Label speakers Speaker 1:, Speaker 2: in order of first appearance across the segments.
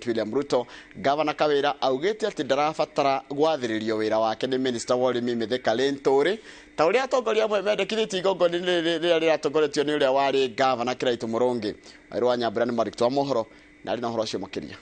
Speaker 1: William Ruto. Gavana Kawira augĩte atĩ ndarabatara gwathĩrĩrio wĩra wake nĩ Minister wa ũrĩmi Mithika Linturi ta ũrĩa atongoria amwe mendekithĩtie igongona-inĩ rĩrĩa rĩratongoretio nĩ ũrĩa warĩ Gavana Kiraitu Murungi. Wairũ wa Nyambura nĩ mwandĩki wa mohoro na arĩ na ũhoro ũcio makĩria.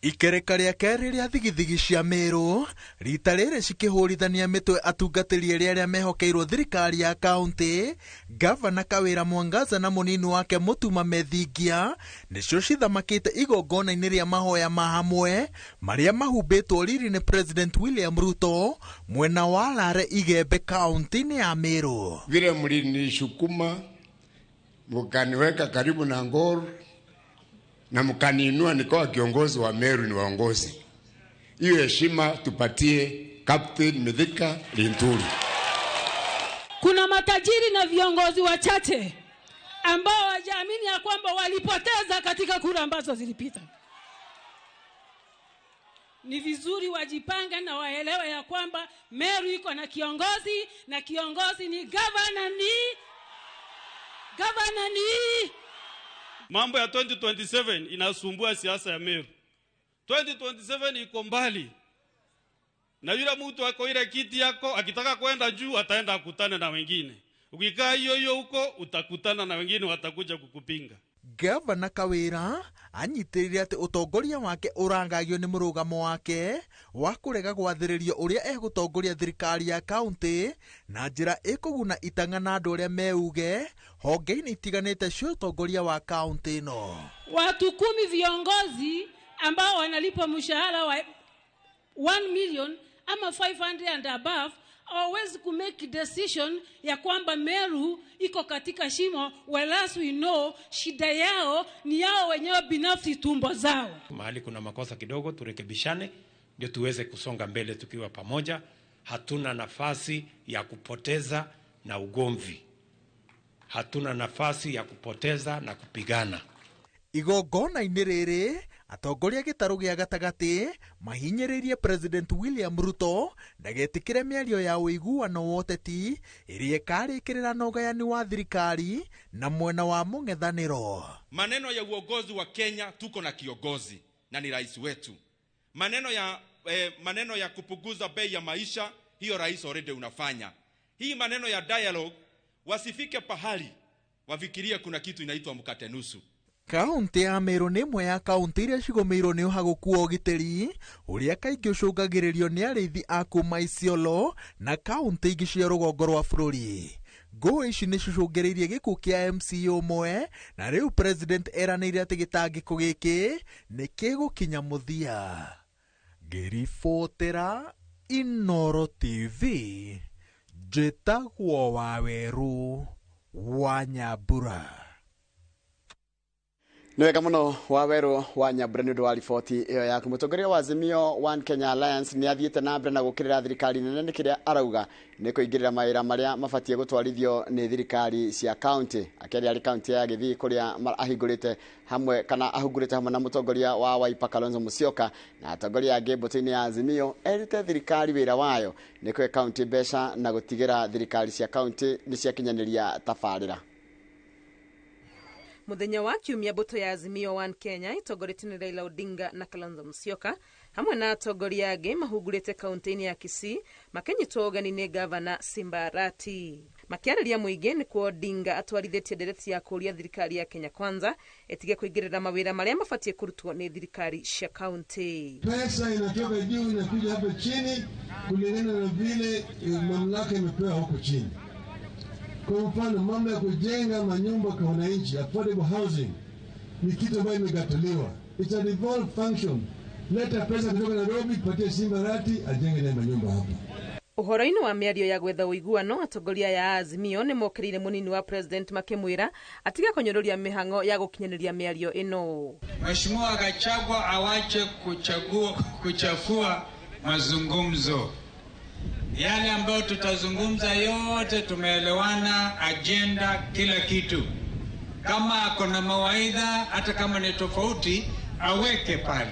Speaker 2: Ikereka rĩa kerĩ rĩa thigithigi cia Meru rita rĩrĩ cikĩhũrithania mĩtwe atungatĩri erĩ arĩa mehokeirwo thirikari ya kaunti, Gavana Kawira Mwangaza na mũnini wake Mutuma Methingia nĩcio cithamakĩte igongona-inĩ rĩa mahoya ma hamwe marĩa mahumbĩtwo riri nĩ President William Ruto mwena wa Lare Igembe kaunti-inĩ ya Meru.
Speaker 3: Vile mlinisukuma mkaniweka karibu na Ngor na mkaniinua nikawa kiongozi wa Meru, ni waongozi. Hiyo heshima tupatie Captain Mithika Linturi.
Speaker 4: Kuna matajiri na viongozi wachache ambao hawajaamini ya kwamba walipoteza katika kura ambazo zilipita. Ni vizuri wajipange na waelewe ya kwamba Meru iko na kiongozi, na kiongozi ni gavana, ni gavana ni
Speaker 5: Mambo ya 2027 inasumbua siasa ya Meru. 2027 iko mbali. Na yule mtu ako ile kiti yako akitaka kwenda juu ataenda akutane na wengine. Ukikaa hiyo hiyo huko utakutana na wengine watakuja kukupinga.
Speaker 2: Gavana Kawira anyitĩrĩire atĩ ũtongoria wake ũrangagio nĩ mũrũgamo wake wa kũrega gwathĩrĩrio ũrĩa egũtongoria thirikari ya kaunti na njĩra ĩkũguna itang'a na andũ arĩa meuge honge-inĩ itiganĩte cia ũtongoria wa kaunti ĩno.
Speaker 4: Watu 10 viongozi ambao wanalipwa mshahara wa 1 million ama 500 and above hawawezi ku make decision ya kwamba Meru iko katika shimo, whereas we know shida yao ni yao wenyewe binafsi, tumbo zao.
Speaker 6: Mahali kuna makosa kidogo turekebishane ndio tuweze kusonga mbele tukiwa pamoja. Hatuna nafasi ya kupoteza na ugomvi. Hatuna nafasi ya kupoteza na kupigana.
Speaker 2: Igongona-inĩ rĩrĩ atongoria gĩtarũ gĩa gatagatĩ mahinyĩrĩirie President William Ruto ndagetĩkĩre mĩario ya ũiguano wa ũteti ĩrĩa ĩkarĩkĩrĩra na ũgayani wa thirikari na mwena wa mũng'ethanĩro.
Speaker 7: Maneno ya uongozi wa Kenya, tuko na kiongozi na ni rais wetu. Maneno ya kupunguza bei ya maisha, hiyo rais already unafanya. Hii maneno ya dialogue, wasifike pahali wafikirie kuna kitu inaitwa mkate nusu.
Speaker 2: Kaunti ya Meru nĩ ĩmwe ya kaunti iria cigũmĩirwo nĩ ũhagũku wa ũgitĩri ũrĩa kaingĩ ũcũngagĩrĩrio nĩ arĩithi a kuma Isiolo na kaunti ingĩ cia rũgongo rwa bũrũri. Ngũĩ ici nĩ cicũngĩrĩirie gĩkuũ kĩa MCA ũmwe na rĩu President eranĩire atĩ gĩtangĩko gĩkĩ nĩ kĩgũkinya mũthia. Ngĩribotera Inooro TV, njĩtagwo Wawerũ wa Nyambura.
Speaker 1: Nĩ wega mũno Wawerũ wa Nyambura nĩ ũndũ wa riboti ĩyo yaku. Mũtongoria wa Azimio One Kenya Alliance nĩ athiĩte na mbere na gũkĩrĩra thirikari nene nĩ kĩrĩa arauga nĩ kũingĩrĩra mawĩra marĩa mabatiĩ gũtwarithio nĩ thirikari cia kaunti. Akĩaria arĩ kaunti ya Gĩthii kũrĩa ahingũrĩte hamwe kana ahungurĩte hamwe na mũtongoria wa Wiper Kalonzo Musyoka na atongoria angĩ mbũtũ-inĩ ya Azimio, erĩte thirikari wĩra wayo nĩ kũhe kaunti mbeca na gũtigĩra thirikari cia kaunti nĩ ciakinyanĩria tabarĩra.
Speaker 8: Muthenya wa kiumia mbũtũ ya Azimio One Kenya itongoretio nĩ Raila Odinga na Kalonzo Musyoka hamwe na atongoria angĩ mahungurĩte kaunti-inĩ ya Kisii makĩnyitwo ũgeni nĩ Gavana Simba Arati. Makĩarĩria mũingĩ nĩkuo Odinga atwarithĩtie ndereti ya kũũria thirikari ya Kenya Kwanza ĩtige kũingĩrĩra mawĩra marĩa mabatiĩ kũrutwo nĩ thirikari cia kaunti.
Speaker 9: Pesa inatoka juu inakuja hapa chini kulingana na vile mamlaka imepewa huko chini. Kwa mfano, mambo ya kujenga manyumba kwa wananchi, affordable housing, ni kitu ambayo imegatuliwa. It's a devolved function. Leta pesa kutoka Nairobi, patie Simba Arati ajenge naye manyumba hapa.
Speaker 8: Ũhoro-inĩ wa mĩario ya gwetha ũiguano, atongoria ya Azimio nĩ mokĩrĩire mũnini wa president makĩmwĩra atige kũnyũrũria mĩhang'o ya gũkinyanĩria mĩario ĩno.
Speaker 10: Mheshimiwa Gachagua awache kuchafua mazungumzo. Yale ambayo tutazungumza yote tumeelewana, agenda, kila kitu. Kama ako na mawaidha, hata kama ni tofauti, aweke pale.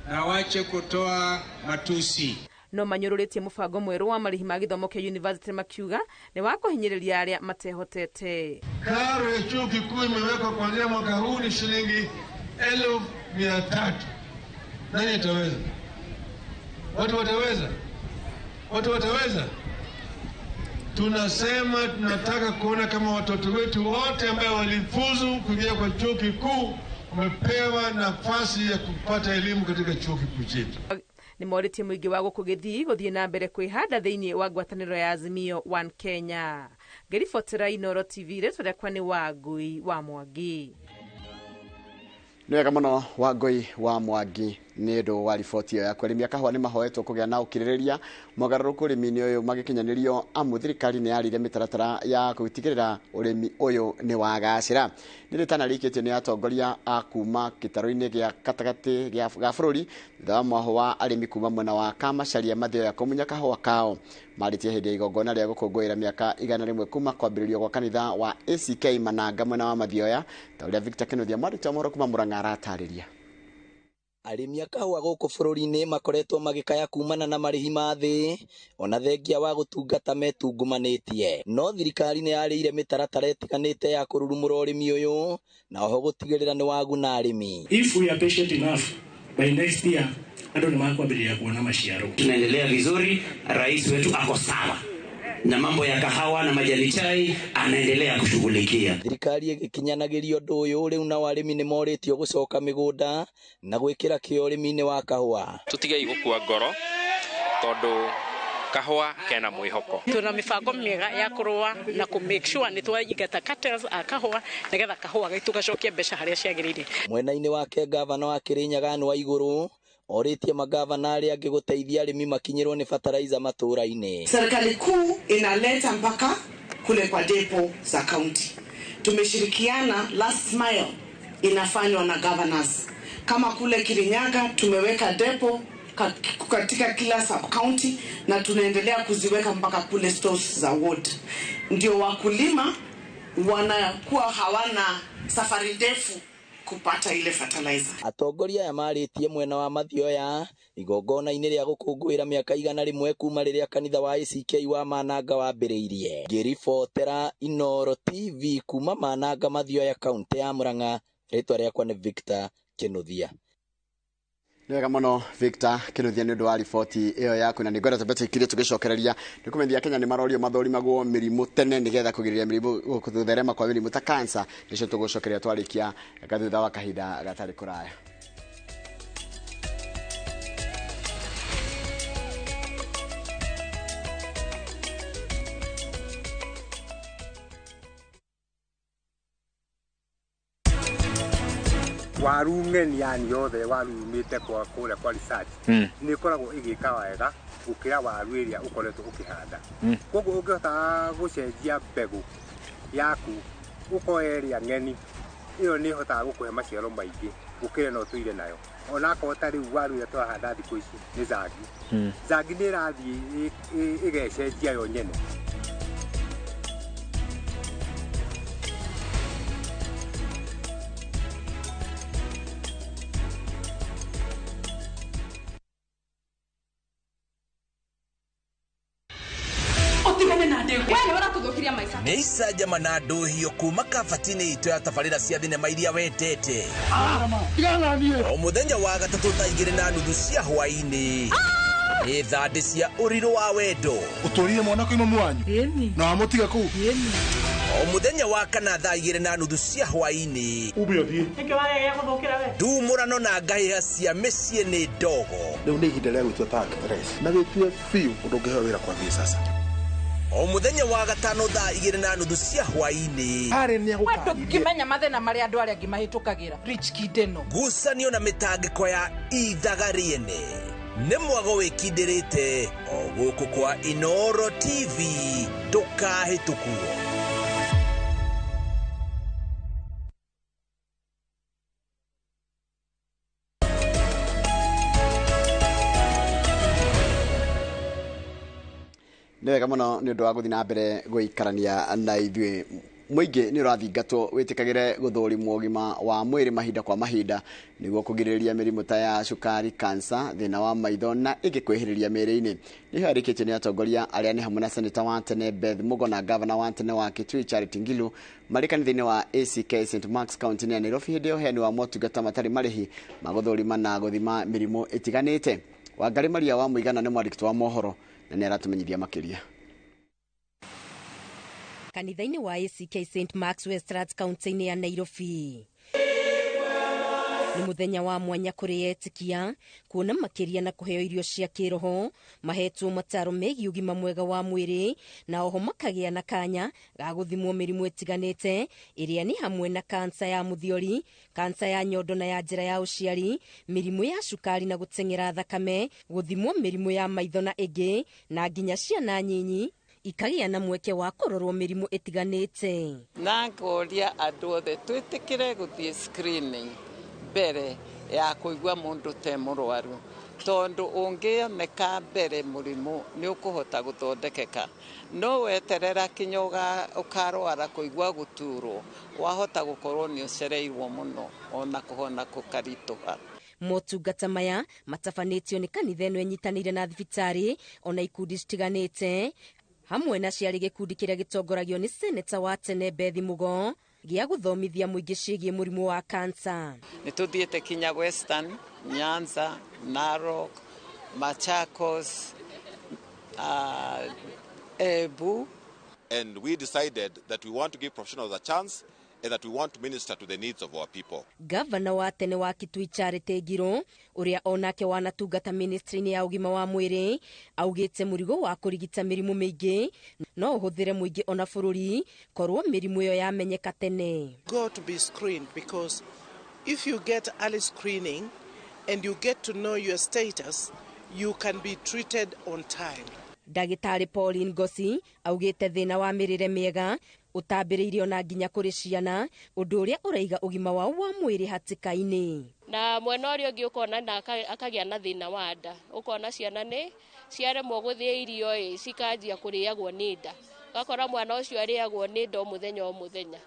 Speaker 10: Na awache kutoa matusi.
Speaker 8: No manyũrũrĩtie mũbango mwerũ wa marĩhi ma gĩthomo kĩa university makiuga nĩ wa kũhinyĩrĩria arĩa matehotete.
Speaker 9: Karo ya chuo kikuu imewekwa kuanzia mwaka huu ni shilingi 300,000. Nani ataweza? Watu wataweza? Watu wataweza? Tunasema tunataka kuona kama watoto wetu wote ambao walifuzu kuingia kwa chuo kikuu wamepewa nafasi ya kupata elimu katika chuo kikuu chetu.
Speaker 8: Nĩ morĩtie mũingĩ wa gũkũ Gĩthii gũthiĩ na mbere kwĩhanda thĩinĩ wa ngwatanĩro ya Azimio One Kenya. Ngĩribotera Inooro TV, rĩtwa rĩakwa nĩ Wangui wa Mwangi.
Speaker 1: Nĩ wega mũno Wangui wa Mwangi nĩ ũndũ wa riboti ĩyo yaku. Arĩmi a kahũa nĩ mahoetwo kũgĩa na ũkirĩrĩria mogarũrũku ũrĩmi-inĩ ũyũ magĩkinyanĩrio amu thirikari nĩ yarire mĩtaratara ya gũtigĩrĩra ũrĩmi ũyũ nĩ wagacĩra. Nĩ rĩtana rĩikĩtio nĩ atongoria a kuma gĩtarũ-inĩ gĩa gatagatĩ ga bũrũri thutha wa mwahũ wa arĩmi kuma mwena wa Kamacharia Mathioya kũmunya kahũa kao. Marĩtie hĩndĩ ya igongona rĩa gũkũngũĩra mĩaka 101 kuma kwambĩrĩrio gwa kanitha wa ACK Mananga mwena wa Mathioya, ta ũrĩa Victor Kinuthia mwandĩki wa mohoro kuma Murang'a aratarĩria.
Speaker 11: Arĩmi a kahũa gũkũ bũrũri-inĩ makoretwo magĩkaya kumana na marĩhi ma thĩ ona thengia wa gũtungata metungumanĩtie. No thirikari nĩ yarĩire mĩtaratara ĩtiganĩte ya kũrurumũra ũrĩmi ũyũ na oho gũtigĩrĩra nĩ waguna arĩmi.
Speaker 12: If we are patient enough, by next year andũ nĩ makwambĩrĩria kuona maciaro.
Speaker 13: Tunaendelea vizuri, rais wetu ako sawa na mambo ya kahawa na majani chai anaendelea kushughulikia.
Speaker 11: Thirikari ĩgĩkinyanagĩria ũndũ ũyũ rĩu nao arĩmi nĩ morĩtio gũcoka mĩgũnda na gwĩkĩra kĩo ũrĩmi-inĩ wa kahũa.
Speaker 14: Tũtigei gũkua ngoro tondũ kahũa kena mwĩhoko.
Speaker 15: Tuna mibango mĩega ya kũrũa na kũ make sure nĩ twaingata cartels a kahũa nĩgetha kahũa gaitũ gacokie mbeca harĩa ciagĩrĩire.
Speaker 11: Mwena-inĩ wake gavana wa Kirinyaga Anne Waigũrũ orĩtie magavana arĩa angĩ gũteithia arĩmi makinyĩrwo nĩ fertilizer matũũra-inĩ.
Speaker 16: Serikali kuu inaleta mpaka kule kwa depo za county. Tumeshirikiana, last mile inafanywa na governors. Kama kule Kirinyaga tumeweka depo katika kila sub county na tunaendelea kuziweka mpaka kule stores za ward. Ndio wakulima wanakuwa hawana safari ndefu kupata ile fertilizer.
Speaker 11: Atongoria aya marĩtie mwena wa Mathioya igongona-inĩ rĩa gũkũngũĩra mĩaka 101 kuma rĩrĩa kanitha wa ACK wa Mananga wambĩrĩirie. Ngĩribotera Inooro TV kuma Mananga Mathioya kaunti ya Murang'a, rĩtwa rĩakwa nĩ Victor Kinuthia.
Speaker 1: Nĩ wega mũno Victor Kinuthia nĩ ũndũ wa riboti ĩyo yaku, na nĩngwenda twambe tũikire tũgĩcokereria nĩ kũmenyithia Kenya nĩ marorio mathorimagwo mĩrimũ tene nĩgetha kũgirĩrĩria mĩrimũ gũtherema kwa mĩrimũ ta cancer. Nĩcio tũgũcokereria twarĩkia thutha wa kahinda gatarĩ kũraya.
Speaker 17: Waru ng'eni yani yothe waru yumĩte kwa kũrĩa kwa research nĩ ĩkoragwo ĩgĩka wega gũkĩra waru ĩrĩa ũkoretwo ũkĩhanda. Koguo ũngĩhota gũcenjia mbegũ yaku ũkoya ĩrĩa ng'eni ĩyo nĩ ĩhotaga gũkũhe maciaro maingĩ gũkĩra ĩno ũtũire nayo. Onakorwo ta rĩu waru ĩrĩa tũrahanda thikũ ici nĩ zangi. Zangi nĩ ĩrathiĩ ĩgecenjia yo nyene.
Speaker 18: Nĩ icanjama na ndũhio kuma kabati-inĩ itũ ya tabarĩra cia thinema iria wendete. O mũthenya wa gatatũ thaa 2:30 cia hwaĩ-inĩ nĩ thandĩ cia ũrirũ wa wendo.
Speaker 19: Ũtũrire mwana kuuma mwanyu na wamũtiga kũu.
Speaker 18: O mũthenya wa kana thaa 2:30 cia hwaĩ-inĩ ndumũrano na ngahĩha cia mĩciĩ nĩ ndogo.
Speaker 19: Rĩu nĩ ihinda rĩa gwĩtua ta actress na wĩtue biũ ũndũ ũngĩheo wĩra kwambia sasa.
Speaker 18: O mũthenya wa gatano thaa 2:30 cia hwaĩ-inĩ
Speaker 20: ndũngĩmenya mathĩna marĩa andũ arĩa angĩ mahĩtũkagĩra. Rich Kid ĩno
Speaker 18: ngucanio na mĩtangĩko ya ithaga rĩene nĩ mwago wĩkindĩrĩte o gũkũ kwa Inooro TV ndũkahĩtũkwo.
Speaker 1: Nĩ wega mũno nĩ ũndũ wa gũthiĩ na mbere gũikarania na ithuĩ. Mũingĩ nĩ ũrathingatwo wĩtĩkagĩre gũthũrimwo ũgima wa mwĩrĩ mahinda kwa mahinda nĩguo kũgirĩrĩria mĩrimũ ta ya cukari, kansa, thĩna wa maitho na ĩngĩ kwĩhĩrĩria mĩĩrĩ-inĩ. Nĩho yarĩkĩtio nĩ atongoria arĩa nĩ hamwe na seneta wa tene Beth Mugo na gavana wa tene wa Kitui Charity Ngilu marĩ kanitha-inĩ wa ACK St Mark's kaunti-inĩ ya Nairobi hĩndĩ ya ũheani wa motungata matarĩ marĩhi ma gũthũrima na gũthima mĩrimũ ĩtiganĩte. Wangarĩ Maria wa Mũigana nĩ mwandĩki wa mohoro na nĩ aratũmenyithia makĩria.
Speaker 21: Kanitha-inĩ wa ACK St Mark's Westlands kaunti-inĩ ya Nairobi nĩ mũthenya wa mwanya kũrĩ etĩkia kuona makĩria na kũheo irio cia kĩroho, mahetwo mataro megiĩ ũgima mwega wa mwĩrĩ na oho makagĩa na kanya ga gũthimwo mĩrimũ ĩtiganĩte ĩrĩa nĩ hamwe na kansa ya mũthiori, kansa ya nyondo na ya njĩra ya ũciari, mĩrimũ ya cukari na gũteng'era thakame, gũthimwo mĩrimũ ya maitho na ĩngĩ, na nginya ciana nyinyi ikagĩa na mweke wa kũrorwo mĩrimũ ĩtiganĩte.
Speaker 22: Na ngoria andũ othe twĩtĩkĩre gũthiĩ screening mbere ya kũigua mũndũ te mũrwaru, tondũ ũngĩoneka mbere mũrimũ nĩ ũkũhota gũthondekeka, no weterera kinya ũkarwara kũigua gũturwo wahota gũkorwo nĩ ũcereirwo mũno ona kũhona kũkaritũha.
Speaker 21: Motungata maya matabanĩtio nĩ kanitha ĩno ĩnyitanĩire na thibitarĩ ona ikundi citiganĩte hamwe na ciarĩ gĩkundi kĩrĩa gĩtongoragio nĩ seneta wa tene Beth Mugo gĩa gũthomithia mũingĩ ciĩgiĩ mũrimũ wa kansa.
Speaker 22: Nĩ tũthiĩte kinya Western, Nyanza, Narok, Machakos, Embu.
Speaker 23: And we decided that we want to give professionals a chance and that we want to minister to the needs of our people.
Speaker 21: Gavana wa tene wa Kitui Charity Ngilu ũrĩa onake wanatungata ministry-inĩ ya ũgima wa mwĩrĩ augĩte mũrigo wa kũrigita mĩrimũ mĩingĩ no ũhũthĩre mũingĩ ona bũrũri korwo mĩrimũ ĩyo yamenyeka tene.
Speaker 24: Go to be screened, because if you get early screening and you get to know your status, you can be treated on time.
Speaker 21: Ndagĩtarĩ Pauline Ngosi augĩte thĩna wa mĩrĩre mĩega ũtambĩrĩirie ona nginya kũrĩ ciana, ũndũ ũrĩa ũraiga ũgima wao wa mwĩrĩ hatĩka-inĩ.
Speaker 25: Na mwena ũrĩa ũngĩ ũkona na akagĩa na thĩna wa nda, ũkona ciana nĩ ciaremwo gũthĩa irio ĩ cikanjia kũrĩagwo nĩ nda, ũgakora mwana ũcio arĩagwo nĩ nda o mũthenya o mũthenya.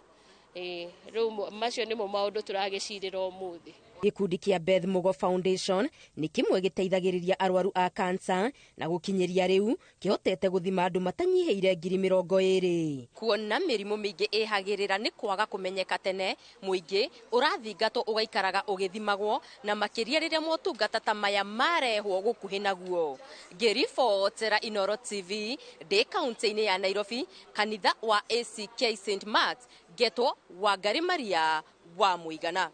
Speaker 25: Rĩu macio nĩmo maũndũ tũragĩcirĩra ũmũthĩ.
Speaker 21: Gĩkundi kĩa Beth Mugo Foundation nĩ kĩmwe gĩteithagĩrĩria arwaru a kansa na gũkinyĩria rĩu kĩhotete gũthima andũ matanyihĩire 20,000. Kuona mĩrimũ mĩingĩ ĩhagĩrĩra nĩ kwaga kũmenyeka tene, mũingĩ ũrathingatwo ũgaikaraga ũgĩthimagwo na makĩria rĩrĩa motungata ta maya marehwo gũkuhĩ naguo. Ngĩribotera Inooro TV ndĩ kaunti-inĩ ya Nairobi, kanitha wa ACK St Mark's, ngetwo Wangarĩ Maria wa Mũigana.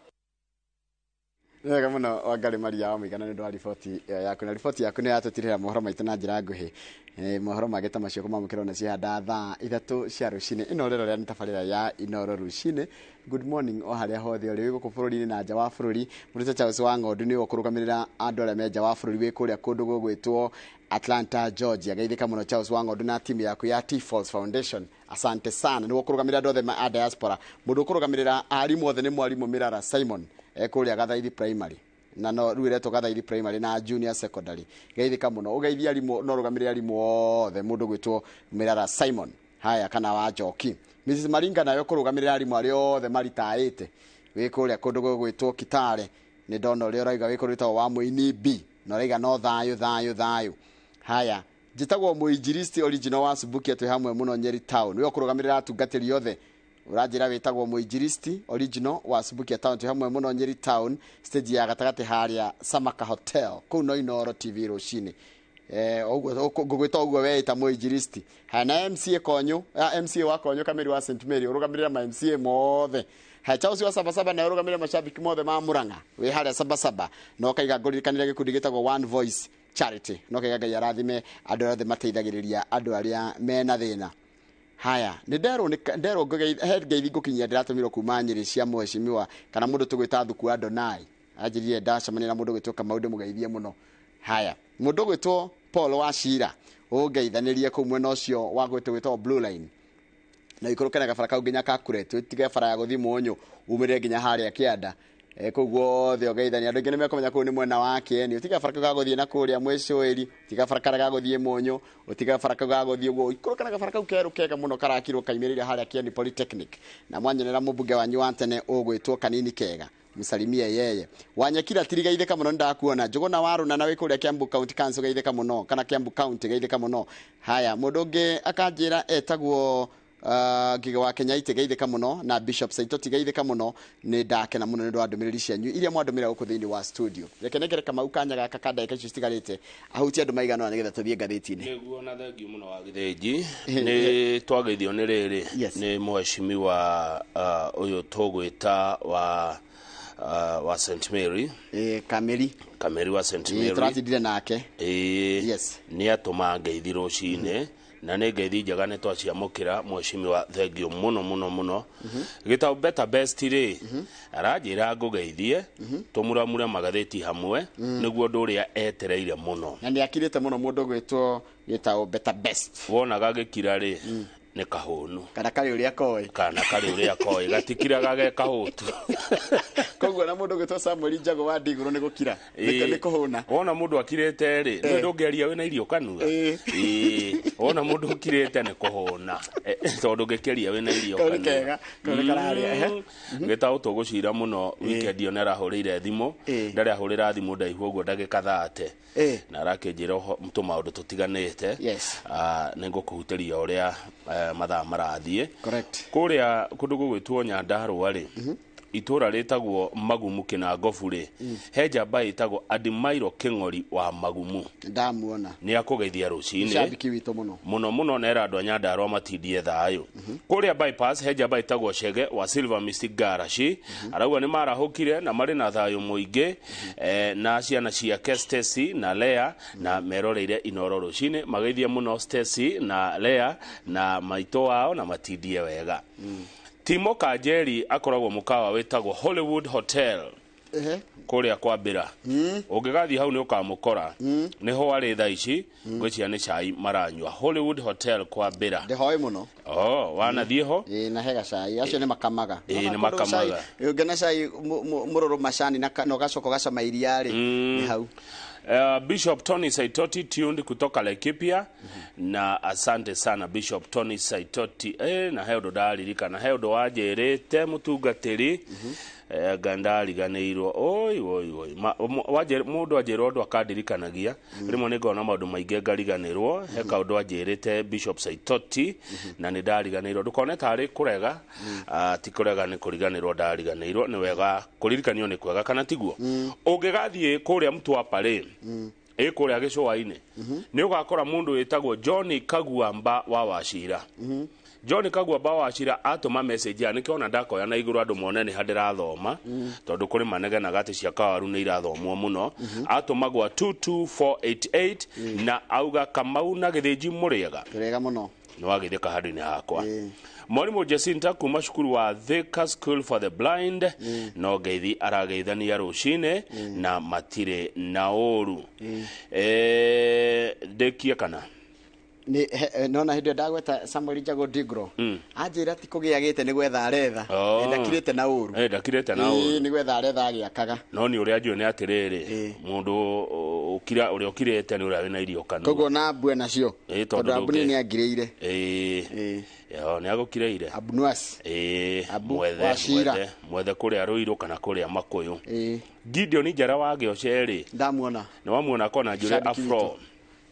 Speaker 1: Wega mũno Wangarĩ Maria wa Mũigana nĩ ũndũ wa riboti ĩyo yaku, na riboti yaku nĩ yatũtirĩra mohoro maitũ na njĩra nguhĩ. Mohoro mangĩ ta macio kũmamũkĩra ona cihanda thaa 3 cia rũcinĩ. Ĩno rĩro rĩa nĩ tabarĩra ya Inooro rũcinĩ. Good morning o harĩa hothe ũrĩ, wĩ gũkũ bũrũri-inĩ na nja wa bũrũri. Mũrutwo Charles wa Ng'ondu nĩwe ũkũrũgamĩrĩra andũ arĩa me nja wa bũrũri wĩ kũrĩa kũndũ gũgwĩtwo Atlanta, Georgia. Geithĩka mũno Charles wa Ng'ondu na timu yaku ya T-Falls Foundation. Asante sana. Nĩwe ũkũrũgamĩrĩra andũ othe a diaspora. Mũndũ ũkũrũgamĩrĩra arimũ othe nĩ mwarimũ Mirara Simon kũrĩa Gathaithi Primary, na no rĩu ĩretwo Gathaithi Primary na Junior Secondary. Geithĩka mũno, ũgeithie arimũ, no ũrũgamĩrĩre arimũ othe, mũndũ gwĩtwo Mirara Simon. Haya, kana wa Njoki. Mrs Maringa nayo kũrũgamĩrĩra arimũ arĩa othe maritaĩte wĩ kũrĩa kũndũ gũgwĩtwo Kitale. Nĩ ndona ũrĩa ũrauga wĩ kũndũ gwĩtagwo wa Mũini B, na ũrauga no thayũ thayũ thayũ. Haya, njĩtagwo mũinjilisti original wa Subukia, twĩ hamwe mũno Nyeri Town. Nĩwe ũkũrũgamĩrĩra atungatĩri othe. Ũranjĩra wĩtagwo mũinjilisti original wa Subukia Town, twĩ hamwe mũno Nyeri Town, stage ya gatagatĩ harĩa Samaka Hotel, kũu no Inooro TV rũcinĩ. Ngũgwĩta ũguo weĩta mũinjilisti. Haya, na MCA Konyo, MCA wa Konyo Kameri wa St Mary, ũrũgamĩrĩra ma MCA mothe. Haya, Charles wa Sabasaba nawe ũrũgamĩrĩra mashabiki mothe ma Murang'a wĩ harĩa Sabasaba, na ũkaiga ngũririkanĩre gĩkundi gĩtagwo One Voice Charity, na ũkaiga Ngai arathime andũ arĩa othe mateithagĩrĩria andũ arĩa mena thĩna. Haya, nĩ nderwo he ngeithi ngũkinyia ndĩratũmirwo kuma Nyĩrĩ cia mheshimiwa kana mũndũ tũgwĩta Thuku Adonai. Anjĩrire ndacemania na mũndũ gwĩtwo Kamau ndĩmũgeithie mũno. Haya, mũndũ gwĩtwo Paul wa Shira ũngeithanĩrie kũu mwena ũcio wa gwĩtwo Blue Line, na ikũrũke na gabara kau nginya Kakure, twĩtige bara ya gũthiĩ Mũnyũ umĩrĩre nginya harĩa kĩanda. Kũu guothe ũgeithania andũ aingĩ nĩ mekũmenya kũu nĩ mwena wa Kieni. Ũtiga baraka ga gũthiĩ na kũrĩa Mwĩcũĩri, ũtiga baraka ga gũthiĩ Mũnyũ, ũtiga baraka ga gũthiĩ ũguo ikũrũka na gabara kau kerũ kega mũno karakirwo kaimĩrĩire harĩa Kieni Polytechnic. Na mwanyonera mũmbunge wanyu wa tene ũgwĩtwo Kanini Kega, msalimie yeye. Wanyekira tirigeithĩka mũno, nĩndakuona. Njũgũna wa Rũnana wĩ kũrĩa Kiambu County Council, geithĩka mũno, kana Kiambu County, geithĩka mũno. Haya, mũndũ ũngĩ akanjĩra etagwo Ngige wa Kenyaite, geithĩka mũno, na Bishop Saitoti, geithĩka mũno. Nĩ ndakena mũno nĩ ũndũ wa ndũmĩrĩri cianyu iria mwandũmĩra gũkũ thĩinĩ wa studio. Reke nengere Kamau kanya gaka ka ndagĩka icio citigarĩte ahutie andũ maigana ũna nĩgetha tũthiĩ ngathĩti-inĩ.
Speaker 3: Nĩguo, na thengiũ mũno wa Gĩthĩnji. Nĩ twageithio nĩ rĩrĩ nĩ mheshimiwa ũyũ tũgwĩta wa St Mary.
Speaker 1: Kameri.
Speaker 3: Kameri wa St Mary.
Speaker 1: Tũratindire nake.
Speaker 3: Ĩĩ, nĩ atũma ngeithi rũcinĩ, na nĩ ngeithi njega, nĩ twaciamũkĩra mheshimiwa, thengiũ mũno mũno mũno. Gĩtau Better Best rĩ, aranjĩra ngũgeithie, tũmuramure magathĩti hamwe, nĩguo ũndũ ũrĩa etereire mũno.
Speaker 1: Na nĩ akirĩte mũno mũndũ ũgwĩtwo Gĩtau Better Best.
Speaker 3: Wonaga gĩkira rĩ, nĩ kahũnu.
Speaker 1: Kana karĩ ũrĩa koĩ.
Speaker 3: Kana karĩ ũrĩa koĩ, gatikiraga ge kahũtu.
Speaker 1: Koguo na mũndũ ũgwĩtwo Samuel Njago wa Ndigũrũ nĩ gũkira, nĩ kũhũna.
Speaker 3: Wona mũndũ akirĩte rĩ, nĩ ndũngĩaria wĩna irio kanua. Ĩĩ, wona mũndũ ũkirĩte nĩ kũhũna, tondũ ũngĩkĩaria wĩna irio
Speaker 1: Kau nĩ
Speaker 3: kanua.
Speaker 1: kega, kau nĩ kararĩa, ehe.
Speaker 3: Gĩtaũ tũgũcira mũno weekend ĩyo, nĩ arahũrĩire thimũ, ndarĩ ahũrĩra thimũ ndaihu ũguo ndagĩka 30, na arakĩnjĩra tũmaũndũ tũtiganĩte. Nĩ ngũkũhutĩria ũrĩa mathaa marathiĩ. Kũrĩa kũndũ gũgwĩtwo Nyandarũa rĩ, itũra rĩtagwo Magumu Kĩnangobu rĩ, he njamba ĩtagwo Adimairo Kĩng'ori wa Magumu.
Speaker 1: Ndamuona.
Speaker 3: Nĩ akũgeithia rũcinĩ.
Speaker 1: Shabiki witũ mũno.
Speaker 3: Mũno mũno, nera andũ a Nyandarũa matindie thayũ. Kũrĩa bypass he njamba ĩtagwo Chege wa Silver Mystic Garage, arauga nĩ marahũkire na marĩ na thayũ mũingĩ, na ciana ciake Stacy na Lea, na meroreire Inoro rũcinĩ. Mageithie mũno Stacy na Lea na maitũ wao na matindie wega. Timo Kanjeri akoragwo mũkawa wĩtagwo Hollywood Hotel kũrĩa kwambĩra. Ũngĩgathiĩ hau nĩ ũkamũkora, nĩho arĩ thaa ici. Ngwĩciria nĩ cai maranyua Hollywood Hotel kwambĩra.
Speaker 1: Ndĩhoĩ mũno.
Speaker 3: Oh, wanathiĩ ho?
Speaker 1: Ĩĩ, na hega cai acio nĩ makamaga.
Speaker 3: Ĩĩ, nĩ makamaga.
Speaker 1: Ũngĩona cai mũrũrũ macani na ũgacoka ũgacama iria rĩ, nĩ hau.
Speaker 3: Bishop Tony Saitoti tuned kutoka Laikipia, na asante sana Bishop Tony Saitoti. Na he ũndũ ndaririkana, he ũndũ wanjĩrĩte mũtungatĩri, nga ndariganĩirwo. Oi oi oi. Mũndũ anjĩra ũndũ akandirikanagia, rĩmwe nĩ ngona maũndũ maingĩ ngariganĩrwo. He kaũndũ anjĩrĩte Bishop Saitoti na nĩ ndariganĩirwo. Ndũkone tarĩ kũrega, ti kũrega, nĩ kũriganĩrwo ndariganĩirwo. Nĩ wega kũririkanio, nĩ kwega, kana tiguo? Ũngĩgathiĩ kũrĩa Mtwapa rĩ, ĩ kũrĩa gĩcũa-inĩ, nĩ ũgakora mũndũ wĩtagwo John Kaguamba wa Wacira. John Kaguamba wa Wacira atũma message ya nĩkĩo ona ndakoya na igũrũ andũ mone nĩ ha ndĩrathoma, tondũ kũrĩ manegenaga atĩ cia kawaru nĩ irathomwo mũno. Atũma gwa 22488 na auga, "Kamau na Gĩthĩnji, mũrĩega?"
Speaker 1: Tũrĩega mũno.
Speaker 3: Nĩ wagĩthĩka handũ-inĩ hakwa. Mwarimũ Jacinta kuma cukuru wa Thika School for the Blind no ngeithi arageithania rũcinĩ na matirĩ na ũru. Ndĩkie kana?
Speaker 1: Nĩ nona hĩndĩ ĩyo ndagweta Samuel Njago Ndigro, anjĩra ti kũgĩa gĩte, nĩ gwetha aretha.
Speaker 3: Oh.
Speaker 1: Ndakirĩte na ũru.
Speaker 3: Ndakirĩte na ũru.
Speaker 1: Nĩ gwetha aretha agĩakaga.
Speaker 3: No nĩ ũrĩa njũĩ nĩ atĩrĩrĩ, mũndũ ũkira, ũrĩa ũkirĩte nĩ ũrĩa wĩna irio kanua.
Speaker 1: Koguo na mbue nacio.
Speaker 3: Tondũ
Speaker 1: tondũ Ambuni nĩ angirĩire.
Speaker 3: Ĩĩ, yo nĩ agũkirĩire.
Speaker 1: Abnuas.
Speaker 3: Ĩĩ.
Speaker 1: Abu
Speaker 3: mwethe
Speaker 1: Wachira.
Speaker 3: Mwethe kũrĩa Rũirũ kana kũrĩa Makũyũ. Gideon Njara wa Gĩoce rĩ,
Speaker 1: Ndamuona.
Speaker 3: Nĩ wamuona kona njuĩrĩ
Speaker 1: Shabiki
Speaker 3: afro.
Speaker 1: witũ.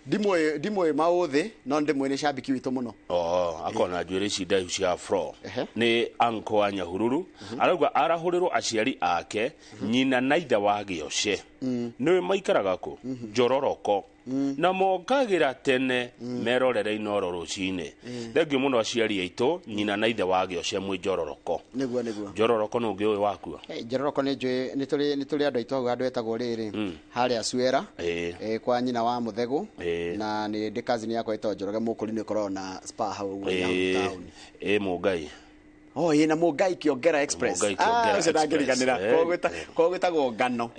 Speaker 1: Ndimũĩ maũthĩ, no ndĩmũĩ, nĩ shabiki witũ mũno.
Speaker 3: Oh, akona njuĩrĩ ici ndaihu cia afro. Nĩ anko wa Nyahururu. Arauga arahũrĩrwo aciari ake, nyina na ithe wa Gĩoce, nĩwe maikaraga kũ Njororoko, na mokagĩra tene merorere Inoro rũcinĩ. Thengiũ mũno aciari aitũ, nyina na ithe wa Gĩoce mwĩ Njororoko.
Speaker 1: Nĩguo.
Speaker 3: Njororoko nĩ ũngĩ ũyũ wakuo?
Speaker 1: Njororoko nĩ njũĩ, nĩ tũrĩ andũ aitũ hau handũ etagwo rĩrĩ, harĩa Suera, kwa nyina wa Mũthegũ, na nĩ ndĩ cousin yakwa ĩtagwo Njoroge Mũkũri, nĩ ĩkoragwo na spa hau ũguo Nyahururu town.
Speaker 3: Ĩ Mũngai.
Speaker 1: Oh, ĩ na Mũngai Kĩongera Express.
Speaker 3: Mũngai Kĩongera
Speaker 1: Ah, ũcio ndangĩriganĩra.
Speaker 3: Express.
Speaker 1: Kwa gwĩtagwo Ngano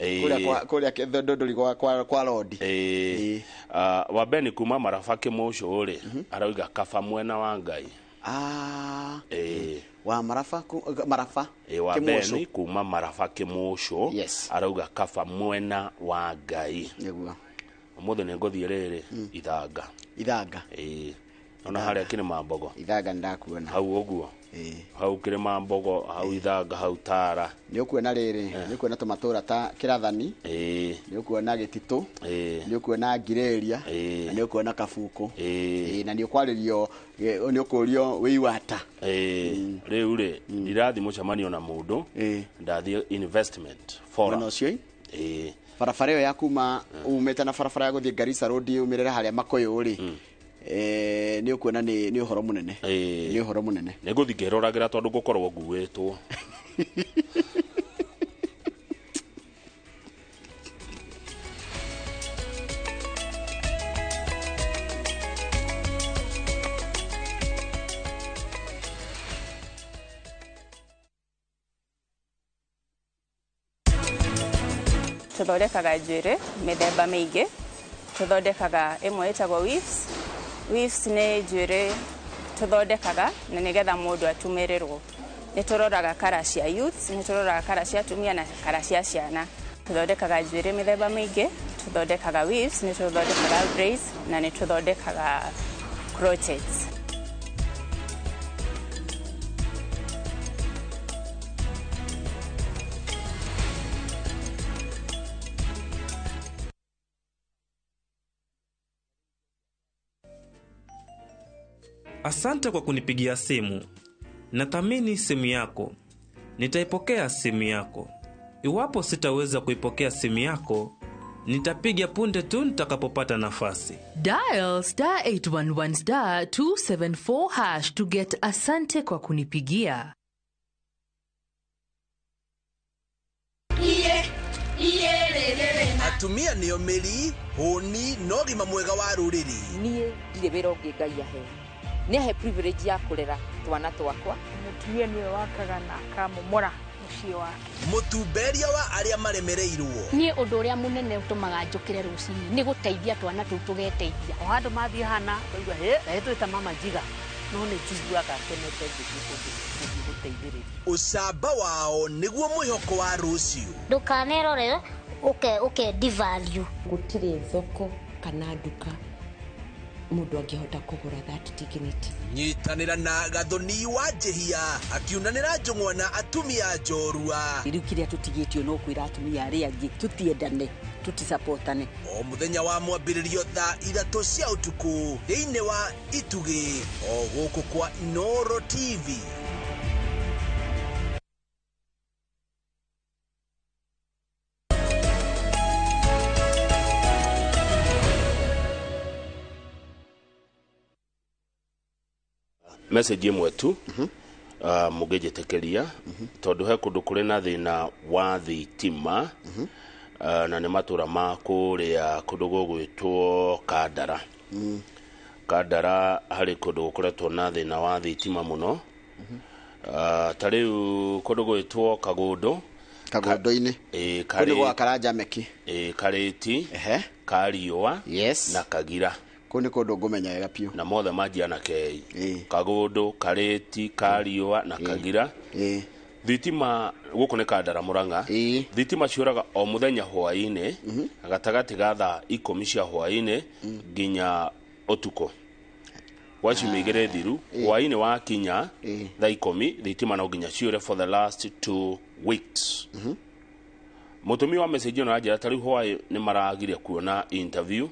Speaker 1: kũrĩa Ndũndũri kwa Lodi.
Speaker 3: Ĩĩ. Ah, wa Beni kuma Maraba Kĩmũcũ rĩ, arauga kaba mwena wa Ngai.
Speaker 1: Ah.
Speaker 3: Ĩĩ.
Speaker 1: Wa Maraba Maraba
Speaker 3: Ĩ, wa
Speaker 1: Kĩmũcũ.
Speaker 3: Beni kuma Maraba Kĩmũcũ.
Speaker 1: Yes.
Speaker 3: Arauga kaba mwena wa Ngai.
Speaker 1: Nĩguo.
Speaker 3: Ũmũthĩ nĩ ngũthiĩ rĩrĩ Ithanga.
Speaker 1: Ithanga.
Speaker 3: Ĩĩ, ona harĩa Kĩrĩma Mbogo.
Speaker 1: Ithanga nĩndakuona.
Speaker 3: Hau ũguo. Hau Kĩrĩma Mbogo, hau Ithanga, hau Tara.
Speaker 1: Nĩ ũkuona rĩrĩ, nĩ ũkuona tũmatũra ta Kĩrathani, nĩ ũkuona Gĩtitũ, nĩ ũkuona Ngirĩria, na nĩ ũkuona Kabukũ. Ĩĩ, na nĩ ũkwarĩrio, nĩ ũkũrio wĩ Iwata.
Speaker 3: Ĩĩ, rĩu rĩ ndirathiĩ mũcemanio na mũndũ, ndathiĩ investment forum.
Speaker 1: Mwena ũcio ĩ?
Speaker 3: Ĩĩ.
Speaker 1: Barabara ĩyo ya kuma umĩte na barabara ya gũthiĩ Garissa Road umĩrĩre harĩa Makũyũ rĩ, nĩ ũkuona nĩ ũhoro mũnene. Nĩ ũhoro mũnene.
Speaker 3: Nĩ ngũthiĩ ngĩroragĩra tondũ ngũkorwo nguĩtwo.
Speaker 2: Tũthondekaga njuĩrĩ mĩthemba mĩingĩ. Tũthondekaga ĩmwe ĩtagwo weaves. Weaves nĩ njuĩrĩ tũthondekaga na nĩgetha mũndũ atumĩrĩrwo. Nĩ tũroraga kara cia youths, nĩ tũroraga kara cia atumia na kara cia ciana. Tũthondekaga njuĩrĩ mĩthemba mĩingĩ, tũthondekaga weaves, nĩ tũthondekaga braids na nĩ tũthondekaga crochets.
Speaker 4: Asante kwa kunipigia simu. Nathamini simu yako. Nitaipokea simu yako. Iwapo sitaweza kuipokea simu yako, nitapiga punde tu nitakapopata nafasi.
Speaker 5: Dial star 811 star 274 hash to get asante kwa kunipigia.
Speaker 18: Atumia nĩo mĩri hũni na ũgima mwega wa rũrĩrĩ.
Speaker 6: Niĩ ndirĩ wĩra ũngĩ Ngai ahe, nĩ ahe privilege ya kũrera twana twakwa.
Speaker 7: Mũtumia nĩwe wakaga na akamomora mũciĩ wake.
Speaker 18: Mũtumberia wa arĩa maremereirwo.
Speaker 26: Niĩ ũndũ ũrĩa mũnene ũtũmaga njũkĩre rũcinĩ nĩ gũteithia twana tũu tũgeteithia.
Speaker 27: O handũ mathiĩ hana ngaigua hĩ ndahĩtũĩta mama njiga, no nĩ njiguaga kenete ngĩthiĩ kũndũ gũthiĩ gũteithĩrĩria.
Speaker 18: Ũcamba wao nĩguo mwĩhoko wa rũciũ.
Speaker 28: Ndũkanerore ũke devalue.
Speaker 29: Gũtirĩ thoko kana nduka mũndũ angĩhota kũgũra that dignity.
Speaker 18: Nyitanĩra na Gathoni wa Njĩhia akiunanĩra njũng'wa na atumia njorua.
Speaker 6: Rĩu kĩrĩa tũtigĩtio no kwĩra atumia arĩa angĩ tũtiendane, tũtisapotane.
Speaker 18: O mũthenya wa mwambĩrĩrio thaa 3 cia ũtukũ thĩinĩ wa Itugĩ o gũkũ kwa Inooro TV.
Speaker 3: Message ĩmwe tu mũngĩnjĩtĩkĩria, tondũ he kũndũ kũrĩ na thĩna wa thitima, na nĩ matũra ma kũrĩa kũndũ gũgwĩtwo Kandara. Kandara harĩ kũndũ gũkoretwo na thĩna wa thitima mũno. Ta rĩu kũndũ gwĩtwo Kagũndũ.
Speaker 1: Kagũndũ-inĩ. Kũu nĩ gwa Karanja Meki.
Speaker 3: Karĩti, Kariũa, na Kagira.
Speaker 1: Kũu nĩ kũndũ ngũmenya wega biũ.
Speaker 3: Na mothe manjia na K. Kagũndũ, Karĩti, Kariũa na Kagira. Thitima gũkũ nĩ Kandara Mũrang'a. Thitima ciũraga o mũthenya hwaĩ-inĩ, gatagatĩ ga thaa 10 cia hwaĩ-inĩ nginya ũtukũ. Gwa ciumia igĩrĩ thiru, hwaĩ-inĩ wakinya thaa 10, thitima no nginya ciũre for the last 2 weeks. Mũtũmi wa message ĩno aranjĩra ta rĩu hwaĩ nĩ maragire kuona interview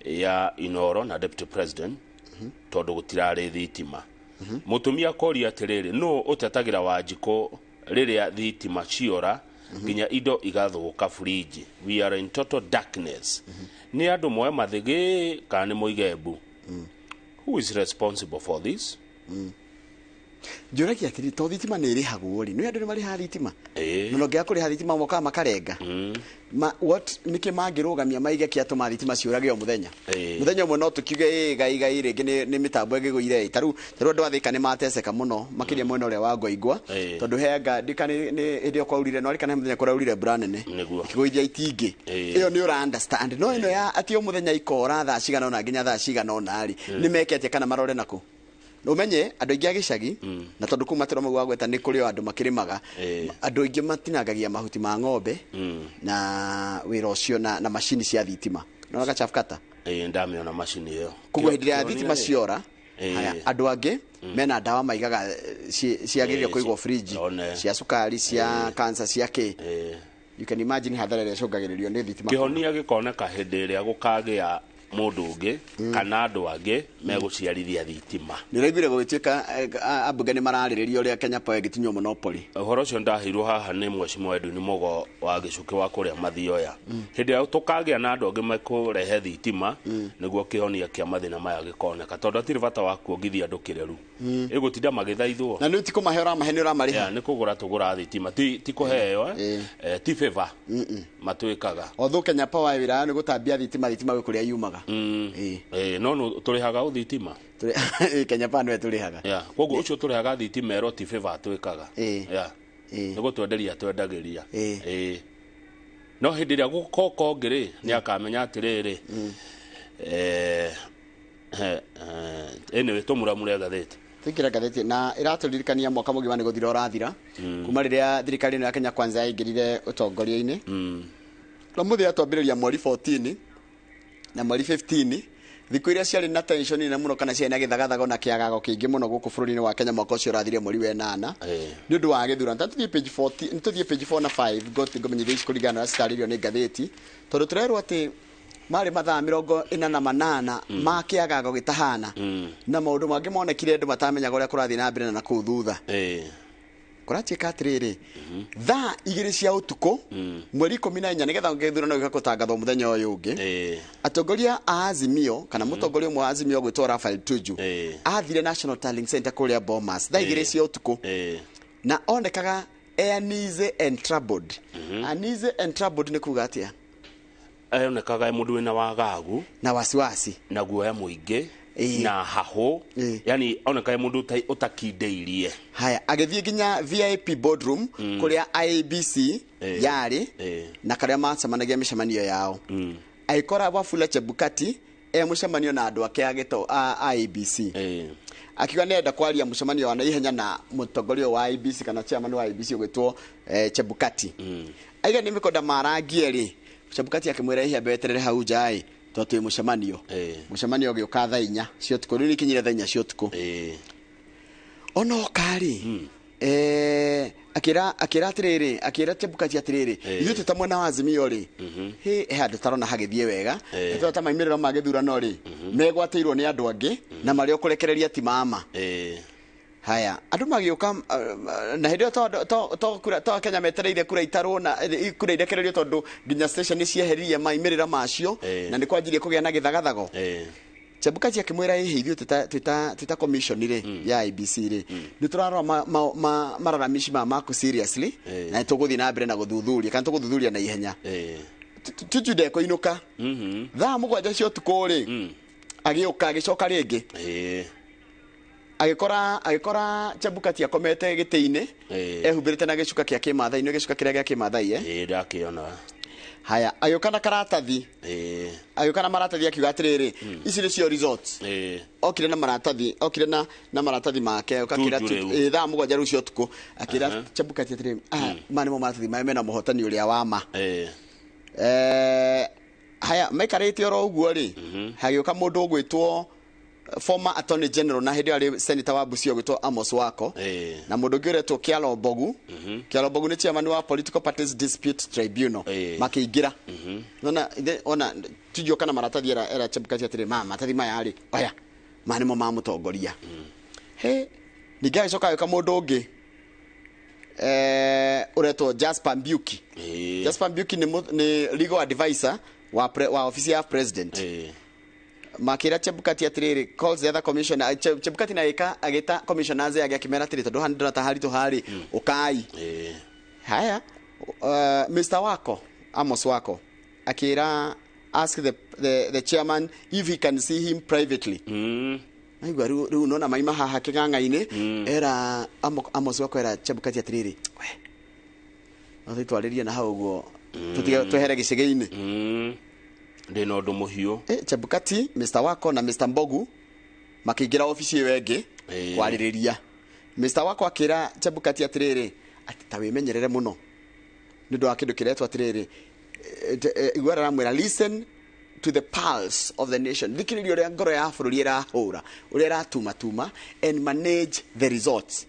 Speaker 3: ya Inooro na deputy president tondũ gũtirarĩ thitima. Mũtumia akoria atĩrĩrĩ, nũ ũtetagĩra Wanjikũ rĩrĩa thitima ciora nginya indo igathũka fridge? We are in total darkness. Nĩ andũ moe mathĩgĩ kana nĩ moige mbu? Who is responsible for this?
Speaker 1: Njũragia atĩrĩrĩ, to thitima nĩ ĩrĩhagwo rĩ, nĩ andũ nĩ marĩhaga thitima? Na nongĩaga kũrĩha thitima mokaga makarenga. What nĩkĩ mangĩrũgamia maige kĩa tũma thitima ciũrage o mũthenya? Mũthenya ũmwe no tũkiuge ĩ gai gai rĩngĩ nĩ mĩtambo ĩngĩgũire ĩ. Ta rĩu andũ a Thika nĩ mateceka mũno makĩria mwena ũrĩa wa Ngoingwa, tondũ he anga ndika nĩ hĩndĩ ĩyo kwaurire, no arikana he mũthenya kũraurire mbura nene ĩkĩgũithia itingĩ. Ĩyo nĩ ũra understand. No ĩno ya atĩ o mũthenya ikora thaa cigana ũna nginya thaa cigana ũna rĩ, nĩ meke atĩa kana marore nakũ? Umenye andũ aingĩ a gĩcagi, na tondũ kũu matũra mau wagweta nĩ kũrĩ o andũ makĩrĩmaga, andũ aingĩ matinangagia mahuti ma ng'ombe na wĩra ũcio na macini cia thitima. Nona gachafu kata.
Speaker 3: Ĩĩ, ndamĩona macini ĩyo.
Speaker 1: Koguo hĩndĩ ĩrĩa thitima ciora, haya, andũ angĩ mena ndawa maigaga ciagĩrĩire kũigwo fridge, cia cukari, cia cancer, cia kĩ. You can imagine hathara ĩrĩa ĩcũngagĩrĩrio nĩ thitima.
Speaker 3: Kĩhonia gĩkoneka hĩndĩ ĩrĩa gũkagĩa mũndũ ũngĩ kana andũ angĩ megũciarithia thitima.
Speaker 1: Nĩ ũraiguire gũgĩtuĩka ambunge nĩ mararĩrĩria ũrĩa Kenya Power ĩngĩtunywo monopoly.
Speaker 3: Ũhoro ũcio ndaheirwo haha nĩ Mheshimiwa Edwin Mugo wa Gĩcukĩ wa kũrĩa Mathioya. Hĩndĩ ĩrĩa tũkagĩa na andũ angĩ mekũrehe thitima, nĩguo kĩhonia kĩa mathĩna maya gĩkoneka, tondũ hatirĩ bata wa kuongithia andũ kĩreru. Ĩgũtinda magĩthaithwo.
Speaker 1: Na nĩ ti kũmahe ũramahe, nĩ ũramarĩha.
Speaker 3: Yeah, nĩ kũgũra tũgũra thitima, ti kũheo, ti favor matwĩkaga.
Speaker 1: Although Kenya Power wĩra nĩ gũtambia thitima, thitima gwĩ kũrĩa yumaga.
Speaker 3: No tũrĩhaga ũ thitima.
Speaker 1: Kenya Power nĩwe tũrĩhaga.
Speaker 3: Yeah, koguo ũcio tũrĩhaga thitima ĩro ti favor atwĩkaga. Yeah. Nĩ gũtwenderia twendagĩria. No hĩndĩ ĩrĩa gũkoka ũngĩ rĩ, nĩ akamenya atĩrĩrĩ, anyway, tũmuramure ngathĩti.
Speaker 1: Tũingĩre ngathĩti na ĩratũririkania mwaka mũgima nĩ gũthira ũrathira kuma rĩrĩa thirikari ĩno ya Kenya Kwanza yaingĩrire ũtongoria-inĩ. Na mũthĩ yatwambĩrĩria mweri 14 na mweri 15, thikũ iria ciarĩ na tension nene mũno kana ciarĩ na gĩthagathago na kĩagago kĩingĩ mũno gũkũ bũrũri-inĩ wa Kenya mwaka ũcio ũrathire mweri wa ĩnana nĩ ũndũ wa gĩthurano. Tũthiĩ page 14, tũthiĩ page 4 na 5 ngũmenyithia ici kũringana na ũrĩa citarĩirio nĩ ngathĩti, tondũ tũrerwo atĩ marĩ mathaa 48 ma kĩagago gĩtahana na maũndũ mangĩ monekire andũ matamenyaga ũrĩa kũrathiĩ na mbere na kũu thutha. Kũratuĩka atĩrĩrĩ, thaa 2 cia ũtukũ mweri 14, nĩgetha gĩthurano gĩgakũtangathwo mũthenya ũyũ ũngĩ, atongoria a Azimio kana mũtongoria ũmwe wa Azimio gwĩtwo Raphael Tuju athire National Tallying Center kũrĩa Bomas thaa 2 cia ũtukũ, na onekaga uneasy and troubled. Uneasy and troubled nĩ kuga atĩa?
Speaker 3: Onekaga mũndũ wĩna wagagu
Speaker 1: na wasiwasi
Speaker 3: na guoya mũingĩ na hahũ, yani onekaga mũndũ ũtakindĩirie.
Speaker 1: Haya, agĩthiĩ nginya VIP boardroom kũrĩa IEBC yarĩ na karĩa macemanagia mĩcemanio yao, agĩkora Wafula Chebukati e mũcemanio na andũ ake a IEBC. Akiuga nĩenda kwaria mũcemanio wa naihenya na mũtongoria wa IEBC kana chairman wa IEBC ũgwĩtwo Chebukati. Aiga nĩ mĩkonda marangie rĩ, Chebukati akĩmwĩra ihe weterere hau nja ĩ, tondũ twĩ mũcemanio. Mũcemanio ũgĩũka thaa 4 cia ũtukũ, rĩu nĩikinyire thaa 4 cia ũtukũ. Ona oka rĩ, akĩra atĩrĩrĩ, akĩra Chebukati atĩrĩrĩ, ithuĩ twĩ ta mwena wa Azimio rĩ, he handũ tarona hagĩthiĩ wega, nĩ ta maumĩrĩro ma gĩthurano rĩ, megwatĩirwo nĩ andũ angĩ na marĩa ũkũrekereria ti mama. Haya, andũ magĩũka na hĩndĩ ĩyo to Kenya metereire kura itarwo na kura irekererio tondũ nginya station cieheririe maumĩrĩra macio na nĩ kwanjirie kũgĩa na gĩthagathago. Chebukati akĩmwĩra ĩhĩ, ithuĩ twĩta commission rĩ ya IEBC rĩ, nĩ tũrarora mararamici maya maku seriously na nĩ tũgũthiĩ na mbere na gũthuthuria kana tũgũthuthuria na ihenya. Tuju ndekũinũka. Thaa 7 cia ũtukũ rĩ, agĩũka agĩcoka rĩngĩ. Agĩkora Chebukati akomete gĩtĩ-inĩ ehumbĩrĩte na gĩcuka kĩa kĩmathai, nĩ gĩcuka kĩrĩa gĩa kĩmathai.
Speaker 3: Ndakĩona.
Speaker 1: Haya, agĩũka na karatathi. Agĩũka na maratathi akiuga atĩrĩrĩ, ici nĩcio results. Okire na maratathi, okire na maratathi make, akĩra thaa 7 rĩu cia ũtukũ, akĩra Chebukati atĩrĩrĩ, maya nĩmo maratathi maya mena mũhotani ũrĩa wa ma. Haya, maikarĩte oro ũguo rĩ, hagĩũka mũndũ ũgwĩtwo former Attorney General na hĩndĩ ĩyo arĩ senator wa Busia ũgwĩtwo Amos Wako, na mũndũ ũngĩ ũretwo Kyalo Mbogu. Kyalo Mbogu nĩ chairman wa Political Parties Dispute Tribunal. Makĩingĩra. Nona ona tujioka na maratathi era Chebukati atĩrĩ, ma maratathi maya rĩ, oya, maya nĩmo ma mũtongoria. He, ningĩ agĩcoka agĩũka mũndũ ũngĩ ũretwo Jasper Mbiuki. Jasper Mbiuki nĩ legal advisor wa office ya president. Makĩra Chebukati atĩrĩrĩ, calls the other commissioner. Chebukati na agĩta commissioners ake akĩmera atĩrĩ, tondũ haha nĩndĩrona ta haritũ harĩ, ũkai. Haya, Mr. Wako, Amos Wako, akĩra ask the chairman if he can see him privately. Naigua rĩu nona maima haha kĩng'ang'a-inĩ, era Amos Wako era Chebukati atĩrĩrĩ, we no tũtwarĩrie na hau ũguo, twehere gĩcegĩ-inĩ.
Speaker 3: Ndĩna ũndũ mũhiũ.
Speaker 1: Chebukati, Mr. Wako na Mr. Mbogu makĩingĩra obici ĩyo ĩngĩ Kwarĩrĩria Mr. Wako akĩra Chebukati atĩrĩrĩ atĩ ta wĩmenyerere mũno nĩ ũndũ wa kĩndũ kĩretwo atĩrĩrĩ igua aramwĩra listen to the pulse of the nation, thikĩrĩria ũrĩa ngoro ya bũrũri ĩrahũra, ũrĩa ĩratumatuma, and manage the results.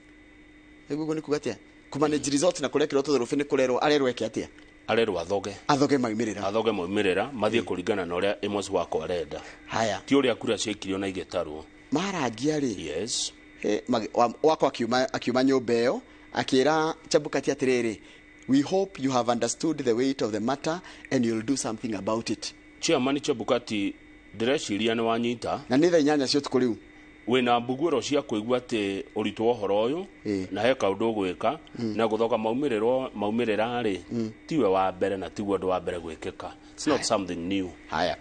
Speaker 1: Ũguo nĩ kuga atĩa kũmanage results na kũrĩa kĩrotũ thũrũbĩ nĩ kũrerwo arerwo eke atĩa?
Speaker 3: Arerwo athoge.
Speaker 1: Athoge maumĩrĩra.
Speaker 3: Athoge maumĩrĩra mathiĩ kũringana na ũrĩa Amos Wako arenda.
Speaker 1: Haya.
Speaker 3: Ti ũrĩa kura ciaikirio na igĩtarwo.
Speaker 1: Marangia rĩ.
Speaker 3: Yes.
Speaker 1: Wako akiuma nyũmba ĩyo akĩra Chebukati atĩrĩrĩ, we hope you have understood the weight of the matter and you'll do something about it.
Speaker 3: Chairman Chebukati ndĩreciria nĩ wanyita.
Speaker 1: Na nĩ thaa 8 cia ũtukũ rĩu.
Speaker 3: Wĩna mbuguĩro cia kũigua atĩ ũritũ wa ũhoro ũyũ na he kaũndũ ũgwĩka na gũthoga maumĩrĩra rĩ tiwe wa mbere na tiguo ũndũ wa mbere gwĩkĩka. It's not something new.
Speaker 1: Haya.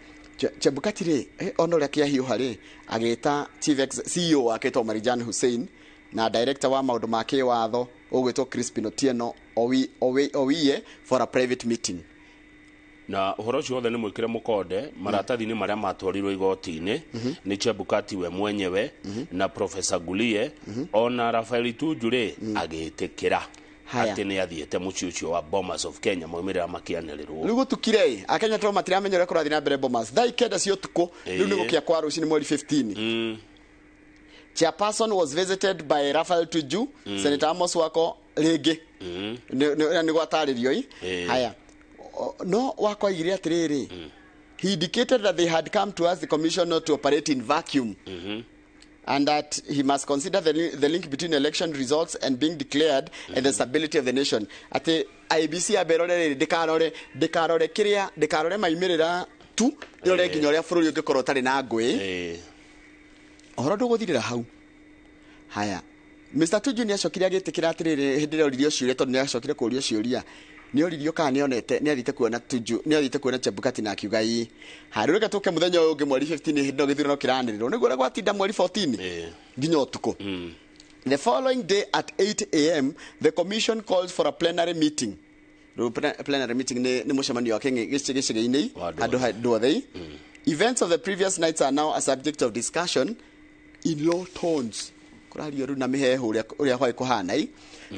Speaker 1: Chebukati rĩ ona ũrĩa kĩahiũha rĩ agĩta Chief CEO wake etwo Marijan Hussein na director wa maũndũ ma kĩwatho ũgwĩtwo Crispin Otieno Owiye for a private meeting.
Speaker 3: Na ũhoro ũcio wothe nĩ mwĩkĩre mũkonde maratathi-inĩ marĩa matwarirwo igoti-inĩ nĩ Chebukati we mwenyewe na Professor Gulie ona Rafael Tuju rĩ agĩtĩkĩra atĩ nĩ athiĩte mũciĩ ũcio wa Bomas of Kenya maumĩrĩra makĩanĩrĩrwo.
Speaker 1: Rĩu gũtukire Akenya to matiramenya ũrĩa kũrathiĩ na mbere Bomas thaa 9 cia ũtukũ rĩu nĩ gũkĩa kwa rũcinĩ mweri 15. Chairperson was visited by Raphael Tuju, Senator Amos Wako rĩngĩ nĩ gwatarĩrio i. Haya. No Wako aigire atĩrĩrĩ, he indicated that they had come to ask the commission not to operate in vacuum and that he must consider the link between election results and being declared and the stability of the nation. Atĩ IEBC ambe ĩrore rĩrĩ ndĩkarore kĩrĩa ndĩkarore maumĩrĩra tu ĩrore nginya ũrĩa bũrũri ũngĩkorwo ũtarĩ na ngũĩ. Ũhoro ndũgũthirĩra hau. Haya. Mr. Tuju nĩ acokire agĩtĩkĩra atĩrĩrĩ hĩndĩ ĩrĩa oririo ciũria tondũ nĩ acokire kũũrio ciũria nĩ oririo kana nĩonete nĩ athiĩte kuona Tuju nĩ athiĩte kuona Chebukati na akiuga ĩĩ. Haya rĩu reke tũke mũthenya ũyũ ũngĩ mweri 15 hĩndĩ ĩno gĩthurano kĩranĩrĩrwo nĩguo ũrĩa gwatinda mweri 14 nginya ũtukũ. The following day at 8 a.m. the commission calls for a plenary meeting. Rĩu plenary meeting nĩ mũcemanio wa gĩcigĩ-inĩ andũ othe. Events of the previous nights are now a subject of discussion in low tones. Kũrario rĩu na mĩheehũ ũrĩa hwaĩ kũhana.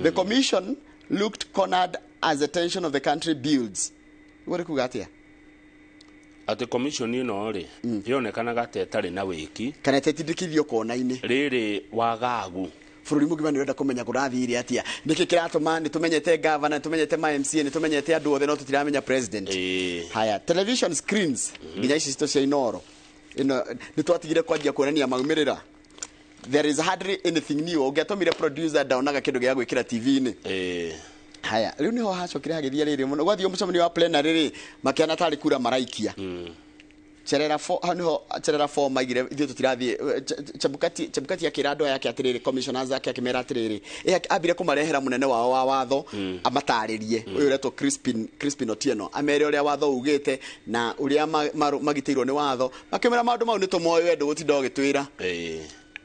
Speaker 1: The commission looked cornered as the tension of the country builds. Ũguo nĩ kuga atĩa?
Speaker 3: Atĩ commission ĩno rĩ yonekanaga ta ĩtarĩ na wĩki
Speaker 1: kana ĩtetindĩkithio kona-inĩ
Speaker 3: rĩrĩ wagagu.
Speaker 1: Bũrũri mũgima nĩ ũrenda kũmenya kũrathire atĩa, nĩkĩ kĩratũma nĩ tũmenyete governor, nĩ tũmenyete ma MCA, nĩ tũmenyete andũ othe no tũtiramenya president. Haya, television screens nginya ici citũ cia Inooro ĩno nĩ twatigire kwanjia kuonania maumĩrĩra. There is hardly anything new. Ũngĩatũmire producer ndaonaga kĩndũ gĩa gwĩkĩra TV-inĩ. Haya, rĩu nĩho hacokire hagĩthiĩ rĩrĩ mũno gwathiĩ mũcemanio wa plenary rĩ makĩana tarĩ kura maraikia. Cherera hau nĩho Cherera 4 maigire ithuĩ tũtirathiĩ. Chebukati akĩra andũ aya ake atĩrĩrĩ, commissioners ake akĩmera atĩrĩrĩ, ambire kũmarehera mũnene wao wa watho amatarĩrie ũyũ ũretwo Crispin Otieno amere ũrĩa watho ugĩte na ũrĩa magitĩirwo nĩ watho makĩmera maũndũ mau nĩ tũmoĩ we ndũgũtinda ũgĩtwĩra.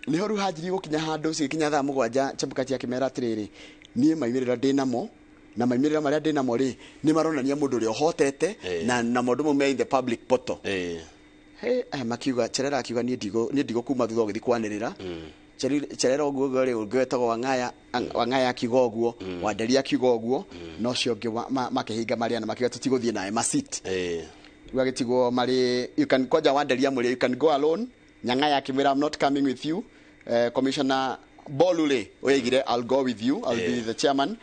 Speaker 1: Nĩho rĩu hanjirie gũkinya handũ cigĩkinya thaa 7 Chebukati akĩmera atĩrĩrĩ, niĩ maumĩrĩra ndĩnamo na maumĩrĩra marĩa ndĩnamo rĩ nĩ maronania mũndũ ũrĩa ũhotete na maũndũ mau me in the public portal. Aya makiuga Cherera akiuga niĩ ndigũkuma thutha ũgĩthiĩ kwanĩrĩra. Cherera ũguo ũguo rĩ ũngĩ wetagwo Wang'aya akiuga ũguo, Wanderi akiuga ũguo, na ũcio ũngĩ makĩhinga marĩa na makiuga tũtigũthiĩ nawe masit. Rĩu agĩtigwo marĩ you can kwanja Wanderi amwĩre you can go alone. Nyang'aya akĩmwĩra I'm not coming with you. Commissioner Bolule oigire I'll go with you, I'll be the chairman.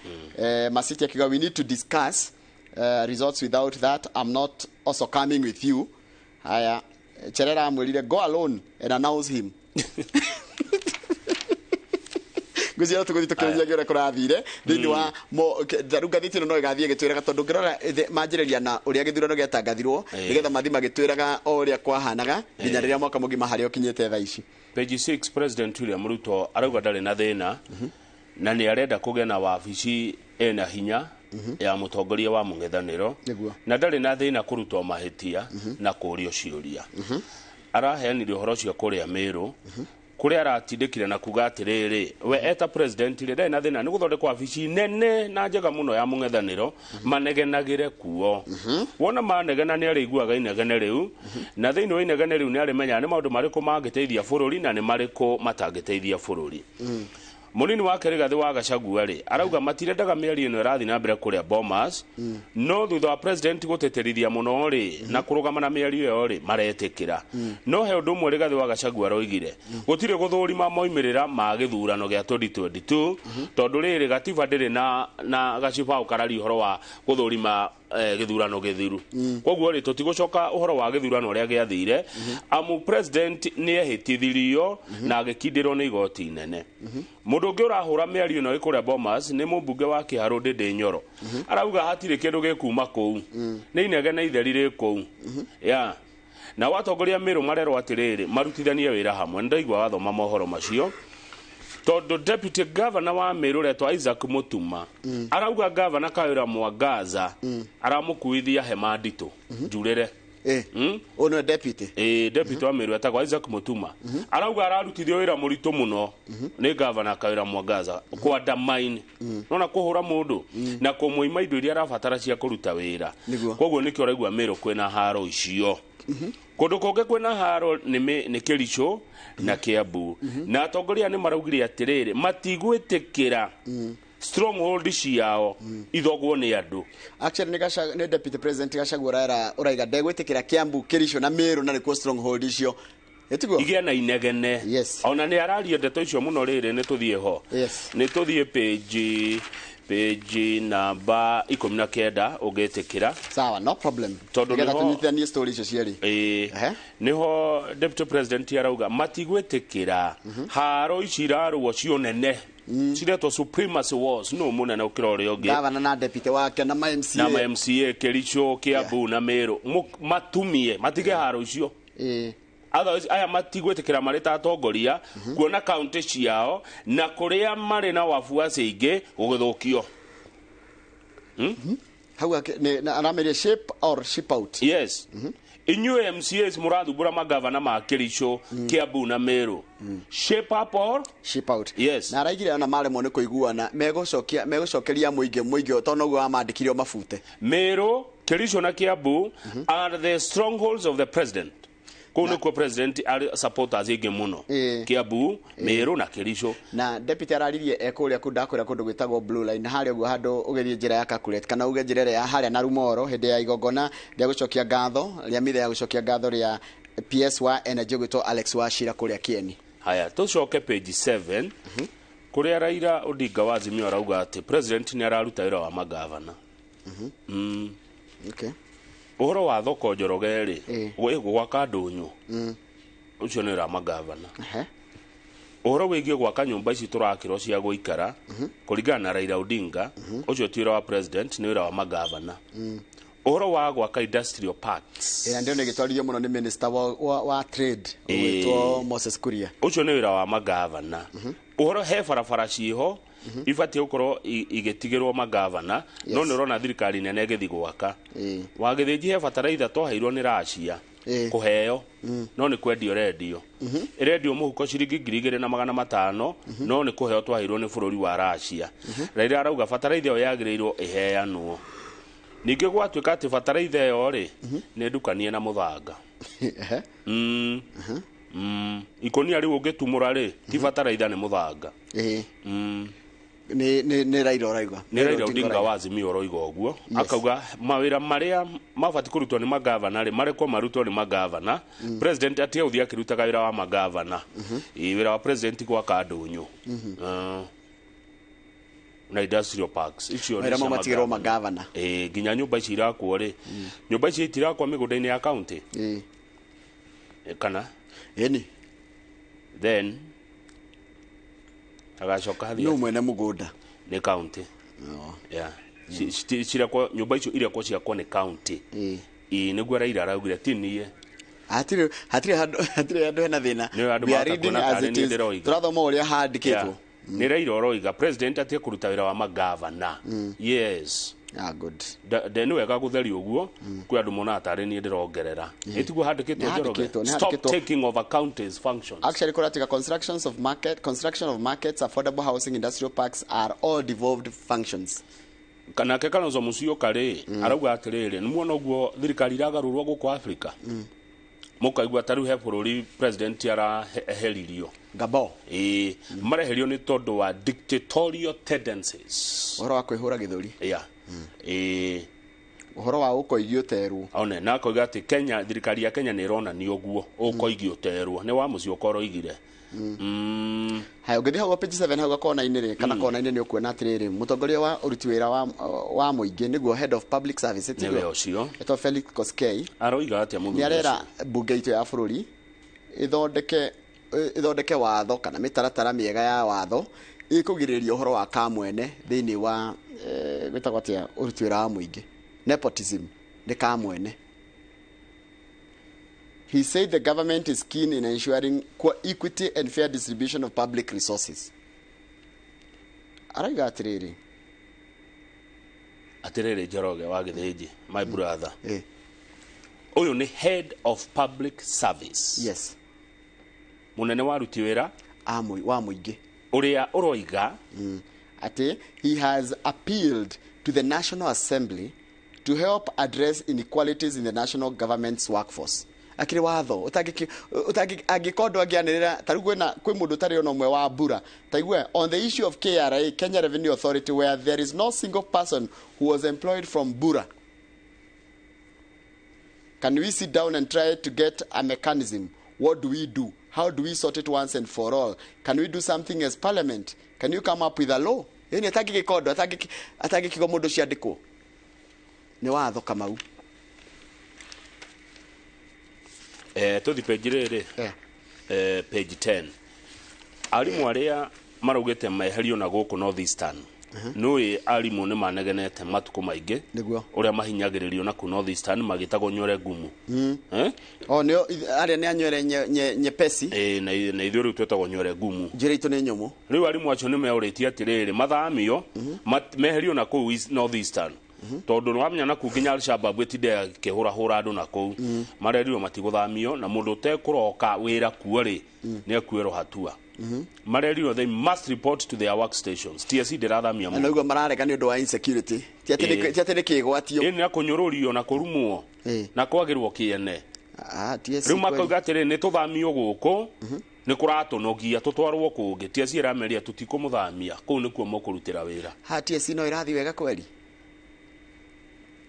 Speaker 1: Masiti akiuga we need to discuss results, without that I'm not also coming with you. Haya, Cherera amwĩrire go alone and announce him. Ngwĩciria tũgũthiĩ tũkĩrĩria ũrĩa kũrathire thĩinĩ wa rĩu ngathĩti ĩno no ĩgathiĩ ĩgĩtwĩraga tondũ ngĩrora manjĩrĩria na ũrĩa gĩthurano gĩatangathirwo nĩgetha mathiĩ magĩtwĩraga o ũrĩa kwahanaga nginya rĩrĩa mwaka mũgima harĩa ũkinyĩte thaa ici.
Speaker 3: Page 6 President William Ruto arauga ndarĩ na thĩna na nĩ arenda kũgĩa na wabici ĩna hinya ya mũtongoria wa mũng'ethanĩro na ndarĩ na thĩna kũrutwo mahĩtia na kũũrio ciũria. Araheanire ũhoro ũcio kũrĩa Meru Kũrĩa aratindĩkire na kuga atĩrĩrĩ, we eta president rĩ, ndarĩ na thĩna nĩ gũthondekwo wabici nene na njega mũno ya mũng'ethanĩro, manegenagĩre kuo. Wona manegena nĩ arĩiguaga inegene rĩu, na thĩinĩ wa inegene rĩu nĩ arĩmenyaga nĩ maũndũ marĩkũ mangĩteithia bũrũri na nĩ marĩkũ matangĩteithia bũrũri. Mũnini wake Rigathĩ wa Gachagua rĩ, arauga matirendaga mĩario ĩno ĩrathiĩ na mbere kũrĩa Bomas, no thutha wa president gũtĩtĩrithia mũno rĩ, na kũrũgama na mĩario ĩyo rĩ, maretĩkĩra. No he ũndũ ũmwe Rigathĩ wa Gachagua aroigire, gũtirĩ gũthũrima moimĩrĩra ma gĩthurano gĩa 2022, tondũ rĩrĩ gatiba ndĩrĩ na gacibaũ kararia ũhoro wa gũthũrima gĩthurano gĩthiru. Koguo rĩ, tũtigũcoka ũhoro wa gĩthurano ũrĩa gĩathire, amu president nĩ ehĩtithirio na agĩkindĩrwo nĩ igoti inene. Mũndũ ũngĩ ũrahũra mĩario ĩno ĩ kũrĩa Bomas nĩ mũmbunge wa Kĩharũ Ndĩndĩ Nyoro. Arauga hatirĩ kĩndũ gĩkuma kũu, nĩ inegene itheri rĩ kũu. Ya na watongoria Mĩrũ marerwo atĩrĩrĩ, marutithanie wĩra hamwe. Nĩndaigua wathoma mohoro macio, tondũ deputy governor wa Meru ũretwo Isaac Mutuma arauga governor Kawĩra Mwangaza aramũkuithia hema nditũ njurĩre.
Speaker 1: Ũyũ nĩwe deputy?
Speaker 3: Ĩ, deputy wa Meru etagwo Isaac Mutuma, arauga ararutithio wĩra mũritũ mũno nĩ governor Kawĩra Mwangaza kwandamaini nona kũhũra mũndũ na kũmũima indo iria arabatara cia kũruta wĩra. Koguo nĩkĩo ũraigua Meru kwĩna haro icio. Kũndũ kũngĩ kwĩna haro nĩ Kĩricho na Kĩambu, na atongoria nĩ maraugire atĩrĩrĩ, matigwĩtĩkĩra stronghold ciao ithogwo nĩ andũ.
Speaker 1: Actually nĩ deputy president Gachagua ũraiga ndegwĩtĩkĩra Kiambu, Kericho na Meru, na nĩkuo stronghold icio, ĩtiguo?
Speaker 3: Igĩa na inegene. Ona nĩ araria ndeto icio mũno. Rĩrĩ, nĩ tũthiĩ ho, nĩ tũthiĩ page namba 19 ũngĩtĩkĩra.
Speaker 1: Sawa, no problem.
Speaker 3: Tondũ
Speaker 1: nĩgetha tũnyitithanie story icio cierĩ.
Speaker 3: Ĩĩ, nĩho deputy president arauga matigwĩtĩkĩra haro ici irarũo cionene, ciretwo supremacy wars, no mũnene ũkĩra ũrĩa ũngĩ.
Speaker 1: Gavana na deputy wake na ma MCA.
Speaker 3: Na ma MCA Kericho, Kiambu na Meru. Matumie matige haro icio. Otherwise aya matigwĩtĩkĩra marĩ ta atongoria kuona kaunti ciao na kũrĩa marĩ na wafuasi aingĩ gũgĩthũkio.
Speaker 1: Hau arameria shape or ship out.
Speaker 3: Yes, inyuĩ MCAs mũrathumbũra magavana ma Kericho, Kiambu na Meru, shape up or
Speaker 1: ship out.
Speaker 3: Yes.
Speaker 1: Na araigire ona maremwo nĩ kũiguana, megũcokia megũcokeria mũingĩ tondũ noguo wamandĩkire o mabute.
Speaker 3: Meru, Kericho na Kiambu are the strongholds of the president. Kũu nĩkuo president arĩ supporters aingĩ mũno, Kiambu, Meru na Kericho.
Speaker 1: Na deputy araririe e kũrĩa kũndũ kũndũ gwĩtagwo Blue Line harĩa ũguo handũ ũgĩthiĩ njĩra ya Kakuret, kana uge njĩra ĩrĩa ya harĩa na Rumoro, hĩndĩ ya igongona rĩa gũcokia ngatho rĩa mitha ya gũcokia ngatho rĩa PS wa Energy ũgwĩtwo Alex Wachira kũrĩa Kieni.
Speaker 3: Haya, tũcoke page 7 kũrĩa Raila Odinga wa Azimio arauga atĩ president nĩ araruta wĩra wa magavana. Ũhoro wa thoko Njoroge rĩ, gwaka ndũnyũ, ũcio nĩ wĩra wa magavana. Ũhoro wĩgiĩ gwaka nyũmba ici tũrakĩrwo cia gũikara, kũringana na Raila Odinga, ũcio ti wĩra wa president, nĩ wĩra wa magavana. Ũhoro wa gwaka industrial parks,
Speaker 1: Ĩna ndio nĩ ĩgĩtwarithio mũno nĩ minister wa trade ũgwĩtwo Moses Kuria.
Speaker 3: Ũcio nĩ wĩra wa magavana. Ũhoro he barabara ciho ibatiĩ gũkorwo igĩtigĩrwo magavana, no nĩ ũrona thirikari nene ĩgĩthiĩ gwaka. Wagĩthĩnji he bataraitha twaheirwo nĩ Racia kũheo, no nĩ kwendio rendio, ĩrendio mũhuko ciringi 2,500, no nĩ kũheo twaheirwo nĩ bũrũri wa Racia. Raila arauga bataraitha ĩyo yagĩrĩirwo ĩheanwo. Ningĩ gwatuĩka atĩ bataraitha ĩyo rĩ, nĩ ndukanie na mũthanga. Ikũnia rĩu ũngĩtumũra rĩ, ti bataraitha, nĩ mũthanga.
Speaker 1: Nĩ Raila ũrauga?
Speaker 3: Nĩ Raila Odinga wa Azimio ũroiga ũguo. Akauga mawĩra marĩa mabatiĩ kũrutwo nĩ magavana rĩ, marekwo marutwo nĩ magavana. President atige gũthiĩ akĩrutaga wĩra wa magavana. Ĩ, wĩra wa president gwaka ndũnyũ na industrial parks icio nĩ
Speaker 1: Mawĩra
Speaker 3: cia
Speaker 1: mau matigĩrwo
Speaker 3: magavana.
Speaker 1: Magavana.
Speaker 3: Ĩ, nginya nyũmba ici irakwo rĩ, nyũmba ici itirakwo mĩgũnda-inĩ ya county. Ĩ, kana
Speaker 1: ĩni.
Speaker 3: Then agacoka hathiĩ
Speaker 1: Nũ mwene mũgũnda?
Speaker 3: Nĩ county. Yeah. Cirekwo nyũmba icio irekwo ciakwo nĩ county. Ĩ, nĩguo Raila araugire, ti niĩ.
Speaker 1: Hatirĩ handũ hena thĩna.
Speaker 3: Nĩ andũ
Speaker 1: We are
Speaker 3: mahota
Speaker 1: reading
Speaker 3: kuona
Speaker 1: as
Speaker 3: tarĩ
Speaker 1: it
Speaker 3: niĩ
Speaker 1: is.
Speaker 3: ndĩroiga.
Speaker 1: Tũrathoma ũrĩa handĩkĩtwo.
Speaker 3: Yeah. Nĩ Raila ũroiga president atige kũruta wĩra wa magavana. Yes.
Speaker 1: Ah, good.
Speaker 3: Nĩ wega gũtheria ũguo, kwĩ andũ monaga tarĩ niĩ ndĩrongerera. Ĩtiguo handĩkĩtwo, Njoroge?
Speaker 1: Nĩ
Speaker 3: Stop
Speaker 1: handĩkĩtwo.
Speaker 3: taking over counties functions.
Speaker 1: Actually, kũratika construction of markets, affordable housing, industrial parks are all devolved functions.
Speaker 3: Nake Kalonzo Musyoka rĩ, arauga atĩrĩrĩ, nĩ muona ũguo thirikari iragarũrwo gũkũ Afrika, mũkaigua ta rĩu he bũrũri president araheririo.
Speaker 1: Gabon.
Speaker 3: Ĩĩ, mareherio nĩ tondũ wa dictatorial tendencies.
Speaker 1: Ũhoro wa kwĩhũra gĩthũri.
Speaker 3: Yeah. Ĩĩ.
Speaker 1: Ũhoro wa ũkoigi ũterwo.
Speaker 3: One na akoiga atĩ Kenya, thirikari ya Kenya nĩ ĩronania ũguo ũkoigi ũterwo. Nĩ wa Musyoka ũroigire.
Speaker 1: Haya, ũngĩthiĩ hau page 7 hau kona-inĩ rĩ, kana kona-inĩ, nĩ ũkuona atĩrĩrĩ, mũtongoria wa ũruti wĩra wa mũingĩ, nĩguo head of public service,
Speaker 3: nĩwe
Speaker 1: tiguo?
Speaker 3: Ũcio.
Speaker 1: Etwo Felix Koskei.
Speaker 3: Aroiga atĩa mũthuri
Speaker 1: Nĩ arera
Speaker 3: ũcio?
Speaker 1: mbunge itũ ya bũrũri ĩthondeke watho kana mĩtaratara mĩega ya watho ĩkũgirĩrĩria ũhoro wa kamwene thĩinĩ wa gwĩtagwo atĩa, ũruti wĩra wa mũingĩ. Nepotism nĩ kamwene. He said the government is keen in ensuring equity and fair distribution of public resources. Arauga atĩrĩrĩ,
Speaker 3: Atĩrĩrĩ, Njoroge wa Gĩthĩnji, my brother, ũyũ nĩ head of public service.
Speaker 1: Yes.
Speaker 3: Mũnene wa aruti wĩra
Speaker 1: wa mũingĩ
Speaker 3: ũrĩa ũroiga
Speaker 1: atĩ he has appealed to the National Assembly to help address inequalities in the national government's workforce. Akĩrĩ watho ũtangĩ angĩkorwo andũ angĩanĩrĩra ta rĩu kwĩ mũndũ ũtarĩ ona ũmwe wa mbura ta igue on the issue of KRA, Kenya Revenue Authority, where there is no single person who was employed from Bura. Can we sit down and try to get a mechanism? What do we do? How do we sort it once and for all? Can we do something as parliament? Can you come up with a law? Ĩni atangĩgĩka ũndũ atangĩkiuga mũndũ ũcio andĩkwo nĩ watho, Kamau.
Speaker 3: Tũthi page rĩrĩ, page 10. Arimũ arĩa maraugĩte meherio na gũkũ North Eastern, nĩũĩ arimũ nĩ manegenete matukũ maingĩ ũrĩa mahinyagĩrĩrio na kũ North Eastern, magĩtagwo nywere ngumu. Eh?
Speaker 1: O nĩo arĩa nĩ anywere nyepesi.
Speaker 3: Na ithuĩ rĩu twĩtagwo nywere ngumu.
Speaker 1: Njĩra itũ nĩ nyũmũ.
Speaker 3: Rĩu arimũ acio nĩ meũrĩtie atĩrĩrĩ, mathamio, meherio na kũu North Eastern, tondũ nĩwamenya na kũu nginya Al-Shabaab ĩtinde ĩkĩhũrahũra andũ na kũu. Marerirwo matigũthamio, na mũndũ ũtekũroka wĩra kuo rĩ, nĩ ekuĩrwo hatua. Marerirwo they must report to their workstations. TSC ndĩrathamia
Speaker 1: Na
Speaker 3: mũndũ.
Speaker 1: Noguo mararega nĩ ũndũ wa insecurity, ti atĩ nĩ kĩgwatio.
Speaker 3: Ĩ, na kũnyũrũrio na kũrumwo na kwagĩrwo kĩene.
Speaker 1: Ah, TSC
Speaker 3: Rĩu
Speaker 1: kweli.
Speaker 3: makauga atĩrĩ, nĩ tũthamio gũkũ, nĩ kũratũnogia, tũtwarwo kũngĩ. TSC ĩrameria tũtikũmũthamia, kũu nĩkuo mũkũrutĩra wĩra.
Speaker 1: Ha, TSC no ĩrathiĩ wega kweli?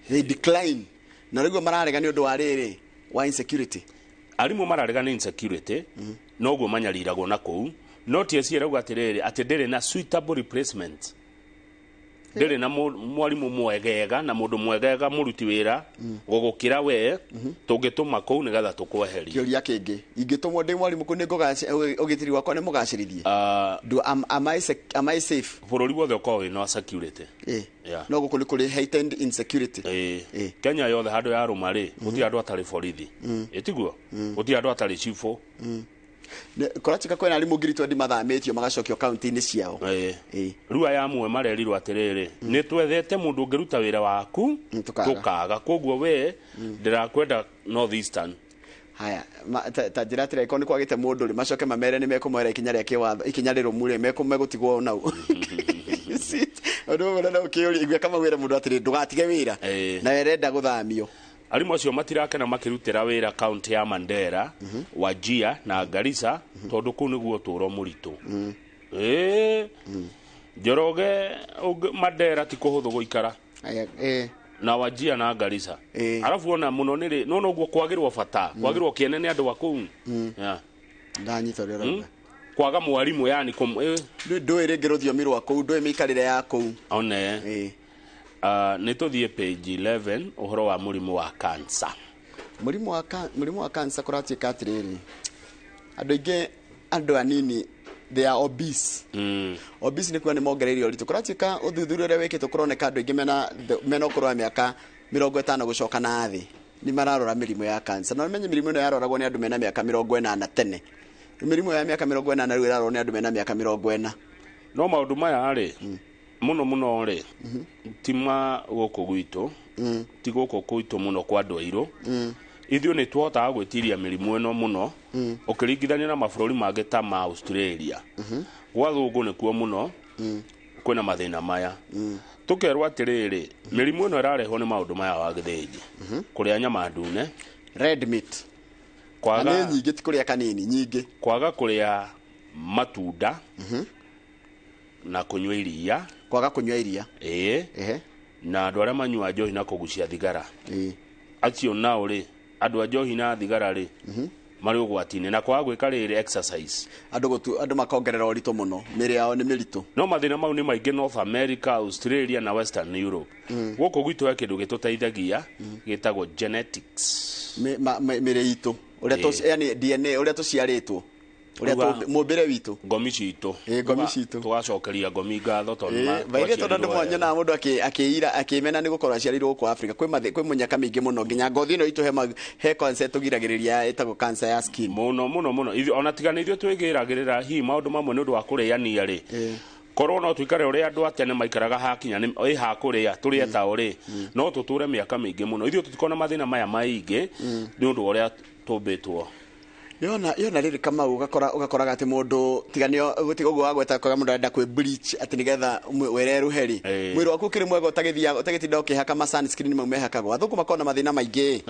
Speaker 1: They decline na rĩguo mararega nĩ ũndũ wa rĩrĩ, wa insecurity.
Speaker 3: Arimũ mararega nĩ insecurity, noguo manyariragwo na kũu, no TSC ĩrauga atĩrĩrĩ, atĩ ndĩrĩ na suitable replacement, ndĩrĩ na mwarimũ mwegega na mũndũ mwegega mũruti wĩra gũgũkĩra we tũngĩtũma kũu nĩgetha tũkweherie.
Speaker 1: Kĩũria kĩngĩ, ingĩtũmwo ndĩ mwarimũ kũu, nĩ ũgitĩri wakwa nĩ mũgacĩrithie? Do am I safe?
Speaker 3: Bũrũri wothe ũkoragwo wĩna security. Yeah.
Speaker 1: No gũkũ nĩ kũrĩ heightened insecurity.
Speaker 3: Ĩĩ. Kenya yothe handũ ya rũma rĩ, gũtirĩ andũ atarĩ borithi. Ĩtiguo gũtirĩ andũ atarĩ cibũ.
Speaker 1: Kũratuĩka kwĩna arimũ 20,000 mathamĩtio magacokio kaunti-inĩ ciao.
Speaker 3: Ĩĩ. Rĩu aya amwe marerirwo atĩrĩrĩ, nĩ twethete mũndũ ũngĩruta wĩra waku,
Speaker 1: tũkaga.
Speaker 3: Tũkaga, koguo we ndĩrakwenda North Eastern.
Speaker 1: Haya, ta njĩra atĩrĩ, angĩkorwo nĩ kwagĩte mũndũ rĩ, macoke mamere nĩ mekũmoera ikinya rĩa kĩwatho, ikinya rĩrũmu rĩ, megũtigwo nau. Ũndũ ũmwe na ũkĩũria, igua kama wĩra mũndũ atĩrĩ, ndũgatige wĩra na ĩrenda gũthamio.
Speaker 3: Arimũ acio matirakena makĩrutĩra wĩra kaunti ya Mandera, Wajir na Garissa, tondũ kũu nĩguo ũtũũro mũritũ. Ĩĩ, Njoroge, Mandera ti kũhũthũ gũikara na Wajir na Garissa, arabu ona mũno nĩ no noguo kwagĩrwo bata, kwagĩrwo kĩene nĩ andũ a kũu. Yeah.
Speaker 1: Ndanyita ũrĩa ũrauga.
Speaker 3: Kwaga mwarimũ yani
Speaker 1: Ndũĩ rĩngĩ rũthiomi rwa kũu, ndũĩ mĩikarĩre ya kũu.
Speaker 3: One nĩ tũthiĩ page 11, ũhoro wa mũrimũ wa cancer.
Speaker 1: Mũrimũ wa cancer, kũratuĩka atĩrĩrĩ, andũ aingĩ, andũ anini, they are obese. Obese nĩ kuga nĩ mongereire ũritũ. Kũratuĩka ũthuthuria ũrĩa wĩkĩtwo kũroneka andũ aingĩ mena ũkũrũ wa mĩaka 50 gũcoka na thĩ nĩ mararora mĩrimũ ya cancer. Na ũmenye mĩrimũ ĩno yaroragwo nĩ andũ mena mĩaka 80 tene. Mĩrimũ ya mĩaka 80 rĩu ĩrarorwo nĩ andũ mena mĩaka 40.
Speaker 3: No maũndũ maya rĩ, Muno muno rĩ, ti ma gũkũ gwitũ, ti gũkũ gwitũ mũno kwa andũ airũ. Ithuĩ nĩ tũhotaga gwĩtiria mĩrimũ ĩno mũno ũkĩringithania na mabũrũri mangĩ ta ma Australia. Gwa thũngũ nĩkuo mũno kwĩna mathĩna maya. Tũkerwo atĩrĩrĩ, mĩrimũ ĩno ĩrarehwo nĩ maũndũ maya wa gĩthĩnji, kũrĩa nyama ndune,
Speaker 1: red meat,
Speaker 3: kwaga
Speaker 1: na nĩ nyingĩ, ti kũrĩa kanini, nyingĩ,
Speaker 3: kwaga kũrĩa matunda na kũnyua iria,
Speaker 1: kwaga kũnyua iria,
Speaker 3: ĩĩ, na andũ arĩa manyua njohi na kũgucia thigara, acio nao rĩ, andũ a njohi na thigara rĩ, marĩ ũgwati-inĩ, na kwaga gwĩka rĩrĩ exercise,
Speaker 1: andũ makongerera ũritũ mũno, mĩĩrĩ yao nĩ mĩritũ.
Speaker 3: No mathĩna mau nĩ maingĩ North America, Australia na Western Europe. Gũkũ gwitũ he kĩndũ gĩtũteithagia gĩtagwo genetics.
Speaker 1: Mĩĩrĩ itũ ũrĩa, yani DNA, ũrĩa tũciarĩtwo, ũrĩa mũmbĩre witũ,
Speaker 3: ngomi citũ,
Speaker 1: ngomi citũ,
Speaker 3: tũgacokeria ngomi ngatho tondũ
Speaker 1: baire, tondũ andũ nyonaga mũndũ akĩira akĩmena nĩ gũkorwo aciarĩirwo gũkũ Afrika. Kwĩ mũnyaka mĩingĩ mũno, nginya ngothi ĩno itũ he cancer tũgiragĩrĩria ĩtagwo cancer ya skin
Speaker 3: mũno mũno mũno. Ona tiga nĩ ithuĩ twĩgĩragĩrĩra hihi maũndũ mamwe nĩ ũndũ wa kũrĩania rĩ, korwo no tuikare ũrĩa andũ a tene maikaraga hakinya nĩ ĩ hakũrĩa tũrĩe tao rĩ, no tũtũre mĩaka mĩingĩ mũno. Ithuĩ tũtikona mathĩna maya maingĩ nĩ ũndũ wa ũrĩa tũmbĩtwo.
Speaker 1: Yona rĩrĩ Kamau, ũgakoraga atĩ mũndũ tiga nĩ tiga ũguo wagweta kwaga mũndũ arenda kwĩ bleach atĩ nĩgetha wereruhe rĩ, mwĩrĩ waku ũkĩrĩ mwega ũtagĩthiaga ũtagĩtinda ũkĩhaka ma sunscreen mau mehakagwo, athũngũ makoragwo na mathĩna maingĩ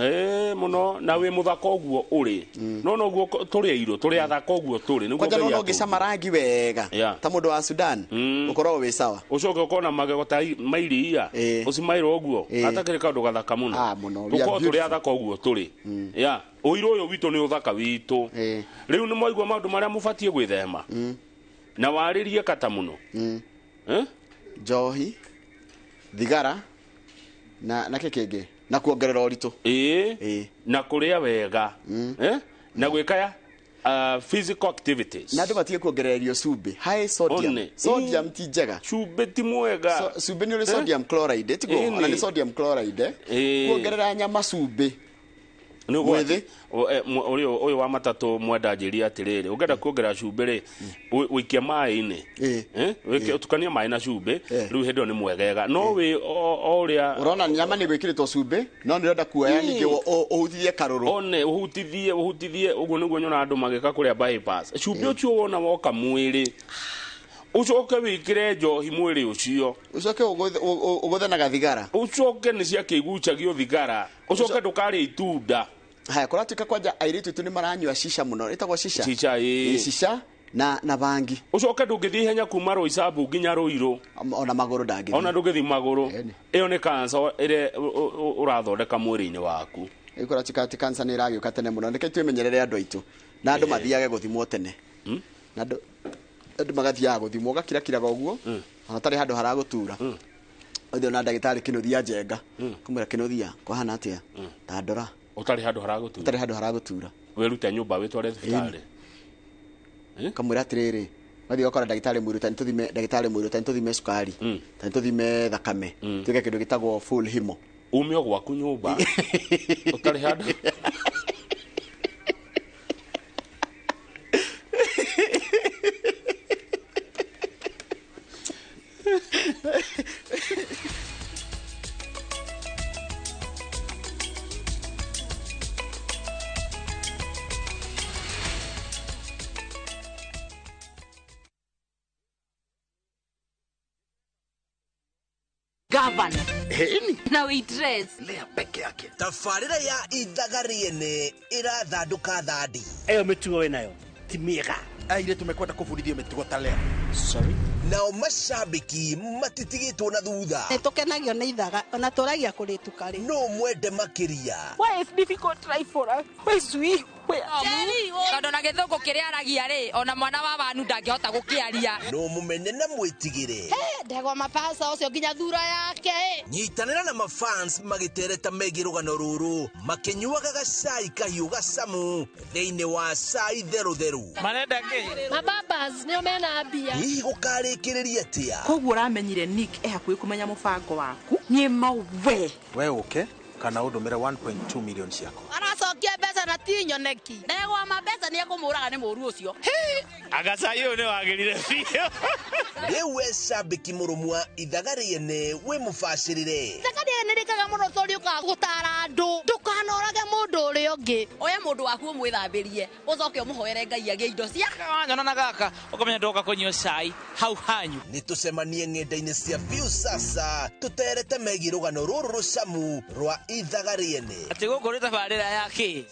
Speaker 3: mũno. Na wĩ mũthaka ũguo ũrĩ, no noguo tũrĩ airũ, tũrĩ athaka ũguo tũrĩ, nĩguo
Speaker 1: kwanja no ũngĩcama rangi wega ta mũndũ wa Sudan ũkoragwo wĩ sawa,
Speaker 3: ũcoke ũkona magego ta mairia ũcimairwo ũguo atakĩrĩ kaũndũ gathaka mũno, tũkorwo tũrĩ athaka ũguo tũrĩ. Ya ũirũ ũyũ witũ nĩ ũthaka witũ. Rĩu nĩ mwaigua maũndũ marĩa mũbatiĩ gwĩthema na warĩrie kata mũno,
Speaker 1: njohi, thigara na kĩ kĩngĩ, na kuongerera ũritũ,
Speaker 3: na kũrĩa wega, na gwĩka physical activities,
Speaker 1: na andũ matige kuongererio cumbĩ, high sodium. Sodium ti njega,
Speaker 3: cumbĩ ti mwega,
Speaker 1: cumbĩ nĩ ũrĩ sodium chloride, tiguo? Ona nĩ sodium chloride. Kuongerera nyama cumbĩ
Speaker 3: ũyũ wa matatũ mwenda njĩrie atĩrĩrĩ, ũngĩenda kuongerera cumbĩ rĩ, ũikie maĩ-inĩ, ũtukanie maĩ na cumbĩ, rĩu hĩndĩ ĩyo nĩ mwegega. No wĩ o ũrĩa
Speaker 1: ũrona nyama nĩ gwĩkĩrĩtwo cumbĩ, no nĩ ũrenda kuoya ningĩ ũhutithie karũrũ,
Speaker 3: one ũhutithie ũguo nĩguo nyonaga andũ magĩka kũrĩa bypass. Cumbĩ ũcio wona woka mwĩrĩ, ũcoke wĩkĩre njohi mwĩrĩ ũcio,
Speaker 1: ũcoke ũgũthe na gathigara,
Speaker 3: ũcoke nĩ ciakĩgucagio thigara, ũcoke ndũkarĩa itunda.
Speaker 1: Haya, kũratuĩka kwanja airĩtu aitũ nĩ maranyua shisha mũno, ĩtagwo shisha,
Speaker 3: shisha,
Speaker 1: shisha na bangi.
Speaker 3: Ũcoke ndũngĩthiĩ ihenya kuma Roysambu nginya Ruiru,
Speaker 1: ona magũrũ ndangĩthiĩ,
Speaker 3: ona ndũngĩthiĩ magũrũ. Ĩyo nĩ cancer ĩrĩa ũrathondeka mwĩrĩ-inĩ waku.
Speaker 1: Rĩu kũratuĩka atĩ cancer nĩ ĩragĩũka tene mũno. Reke twĩmenyerere andũ aitũ, na andũ mathiage gũthimwo tene, na andũ magathiaga gũthimwo, ũgakirakiraga ũguo ona ũtarĩ handũ haragũtura, ũthiĩ ona ndagĩtarĩ Kĩnũthia Njenga, kũmwĩra Kĩnũthia kwahana atĩa, ta ndora,
Speaker 3: ũtarĩ handũ haragũtura,
Speaker 1: ũtarĩ handũ haragũtura,
Speaker 3: wĩrute nyũmba wĩtware thibitarĩ,
Speaker 1: kamwĩra atĩrĩrĩ, wathiĩ ũgakora ndagĩtarĩ mũirũ, ta nĩtũthime ndagĩtarĩ mũirũ, ta nĩtũthime cukari, ta nĩtũthime thakame, twĩke kĩndũ gĩtagwo full hemo,
Speaker 3: ume o gwaku nyũmba ũtarĩ handũ.
Speaker 5: Governor. Na waitress.
Speaker 18: Lea peke yake. Tabarĩra ya ithaga rĩene ĩrathandũka thandi.
Speaker 27: Ĩyo mĩtugo wĩnayo ti mĩega.
Speaker 19: Airĩtu mekwenda kũbundithio mĩtugo ta Lea.
Speaker 27: Sorry.
Speaker 18: Nao mashabiki matitigĩtwo na thutha.
Speaker 8: Nĩ tũkenagio nĩ ithaga ona tũragia kũrĩtuka rĩ.
Speaker 18: No mwende makĩria.
Speaker 7: Why is difficult life for us? Why is we?
Speaker 6: Tondũ na gĩthũngũ kĩrĩa aragia rĩ, ona mwana wa wanu ndangĩhota gũkĩaria.
Speaker 18: No mũmene na mwĩtigĩre.
Speaker 8: Ndegwa mapasa ũcio nginya thura yake.
Speaker 18: Nyitanĩra na mafans magĩtereta megiĩ rũgano rũrũ, makĩnyuaga gacai kahiũ gacamu thĩinĩ wa cai therũtherũ.
Speaker 4: Marenda kĩ?
Speaker 25: Mababas nĩo mena mbia.
Speaker 18: Hihi gũkarĩkĩrĩria atĩa?
Speaker 20: Koguo ũramenyire Nick e hakuhĩ kũmenya mũbango waku. Niĩ mawe.
Speaker 19: We ũke kana ũndũmĩre 1.2 million ciakwa.
Speaker 8: Aracokia mbeca na ti nyoneki. Ndegwa ma mbeca nĩ ekũmũraga nĩ mũru ũcio.
Speaker 4: Agacai ũyũ nĩ wagĩrire biũ.
Speaker 18: Rĩu we cambĩki mũrũmu wa ithaga rĩene wĩ mũbacĩrĩre.
Speaker 8: Ithaga rĩene rĩkaga mũno tondũ rĩũkaga gũtara andũ ndũkanorage mũndũ ũrĩa ũngĩ.
Speaker 6: Oya mũndũ waku ũmwĩthambĩrie ũcoke ũmũhoere Ngai agĩe indo cia
Speaker 9: wanyona na gaka ũkamenya ndoka kũnyua cai hau hanyu.
Speaker 18: Nĩ tũcemanie ng'enda-inĩ cia Viusasa tũterete megiĩ rũgano rũrũ rũcamu rwa ithaga rĩene.
Speaker 9: Atĩ gũkũ nĩ tabarĩra ya kĩ?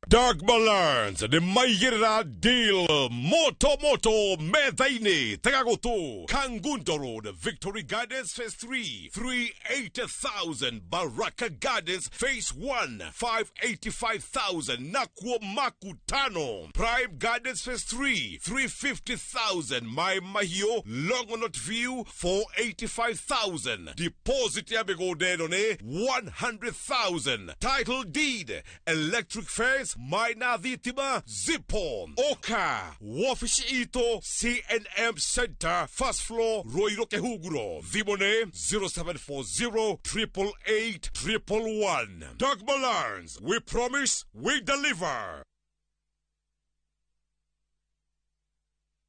Speaker 10: Dark Balance nĩ maigĩrĩra deal moto moto metha-inĩ. Tega gũtũ: Kangundo Road, Victory Gardens Phase 3, 380,000; Baraka Gardens Phase 1, 585,000; nakuo Makutano Prime Gardens Phase 3, 350,000; Mai Mahiu Longonot View, 485,000. Deposit ya mĩgũnda ĩno nĩ 100,000. Title deed, electric fence, maina thitima zipo. Oka wabici itũ, CNM Center, first floor, Ruiru Kihunguro. Thimũ nĩ 0740 888 111. Dogma Lands, we promise, we deliver.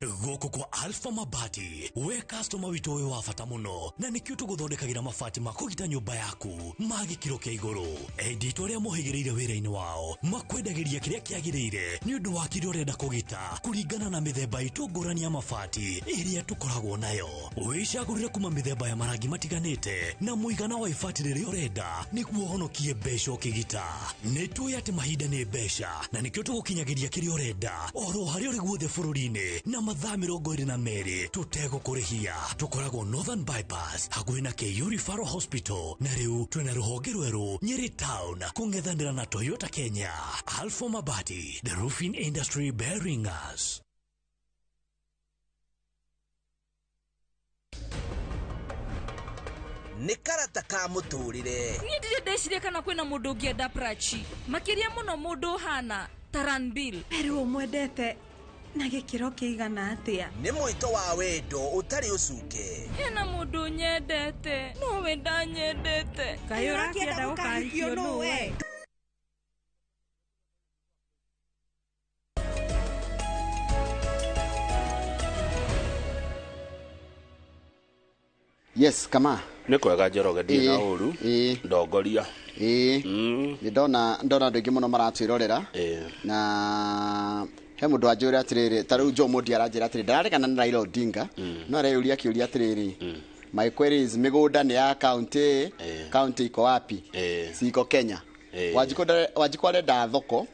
Speaker 11: Gũkũ kwa Alpha Mabati, we customer witũ wĩ wa bata mũno, na nĩkĩo tũgũthondekagĩra mabati ma kũgita nyũmba yaku ma gĩkĩro kĩa igũrũ. Endi itũ arĩa mohĩgĩrĩire wĩra-inĩ wao makwendagĩria kĩrĩa kĩagĩrĩire nĩ ũndũ wa kĩrĩa ũrenda kũgita kũringana na mĩthemba itũ ngũrani ya mabati ĩrĩa tũkoragwo nayo. Wĩcagũrĩre kuma mĩthemba ya marangi matiganĩte na mũigana wa ibati rĩrĩa ũrenda nĩguo ũhonokie mbeca ũkĩgita. Nĩ tũĩ atĩ mahinda nĩ mbeca, na nĩkĩo tũgũkinyagĩria kĩrĩa ũrenda oro harĩa ũrĩ guothe bũrũri-inĩ na mathaa 22 tũtegũkũrĩhia. Tũkoragwo Northern Bypass hakuhĩ na KU Referral Hospital, na rĩu twĩna rũhonge rwerũ Nyeri Town kũng'ethanĩra na Toyota Kenya. Alpha Mabati, the roofing industry bearing us.
Speaker 18: Nĩ karata ka mũtũrĩre.
Speaker 12: Niĩ ndirĩ ndeciria kana kwĩna mũndũ ũngĩenda Prachi makĩria mũno mũndũ ũhana Taranbil.
Speaker 13: Rĩu ũmwendete na gĩkĩro kĩigana atĩa?
Speaker 18: Nĩ mwĩto wa wendo ũtarĩ ũcuke.
Speaker 12: Hena mũndũ nyendete nowe ndanyendete.
Speaker 13: Kaĩ ũrakĩenda gũkahikio nũ we?
Speaker 1: Yes, kama
Speaker 3: nĩ kwega Njoroge, ndirĩ na ũru ndongoria.
Speaker 1: Ĩĩ, nĩ ndona andũ aingĩ mũno maratwĩrorera, na he mũndũ anjũria atĩrĩrĩ, ta rĩu Joe Mondi aranjĩra atĩrĩrĩ, ndararegana na Raila Odinga, no areyũria kĩũria atĩrĩrĩ, my query is, mĩgũnda nĩ ya county, county iko wapi? Ciko Kenya. Wanjikũ arenda thoko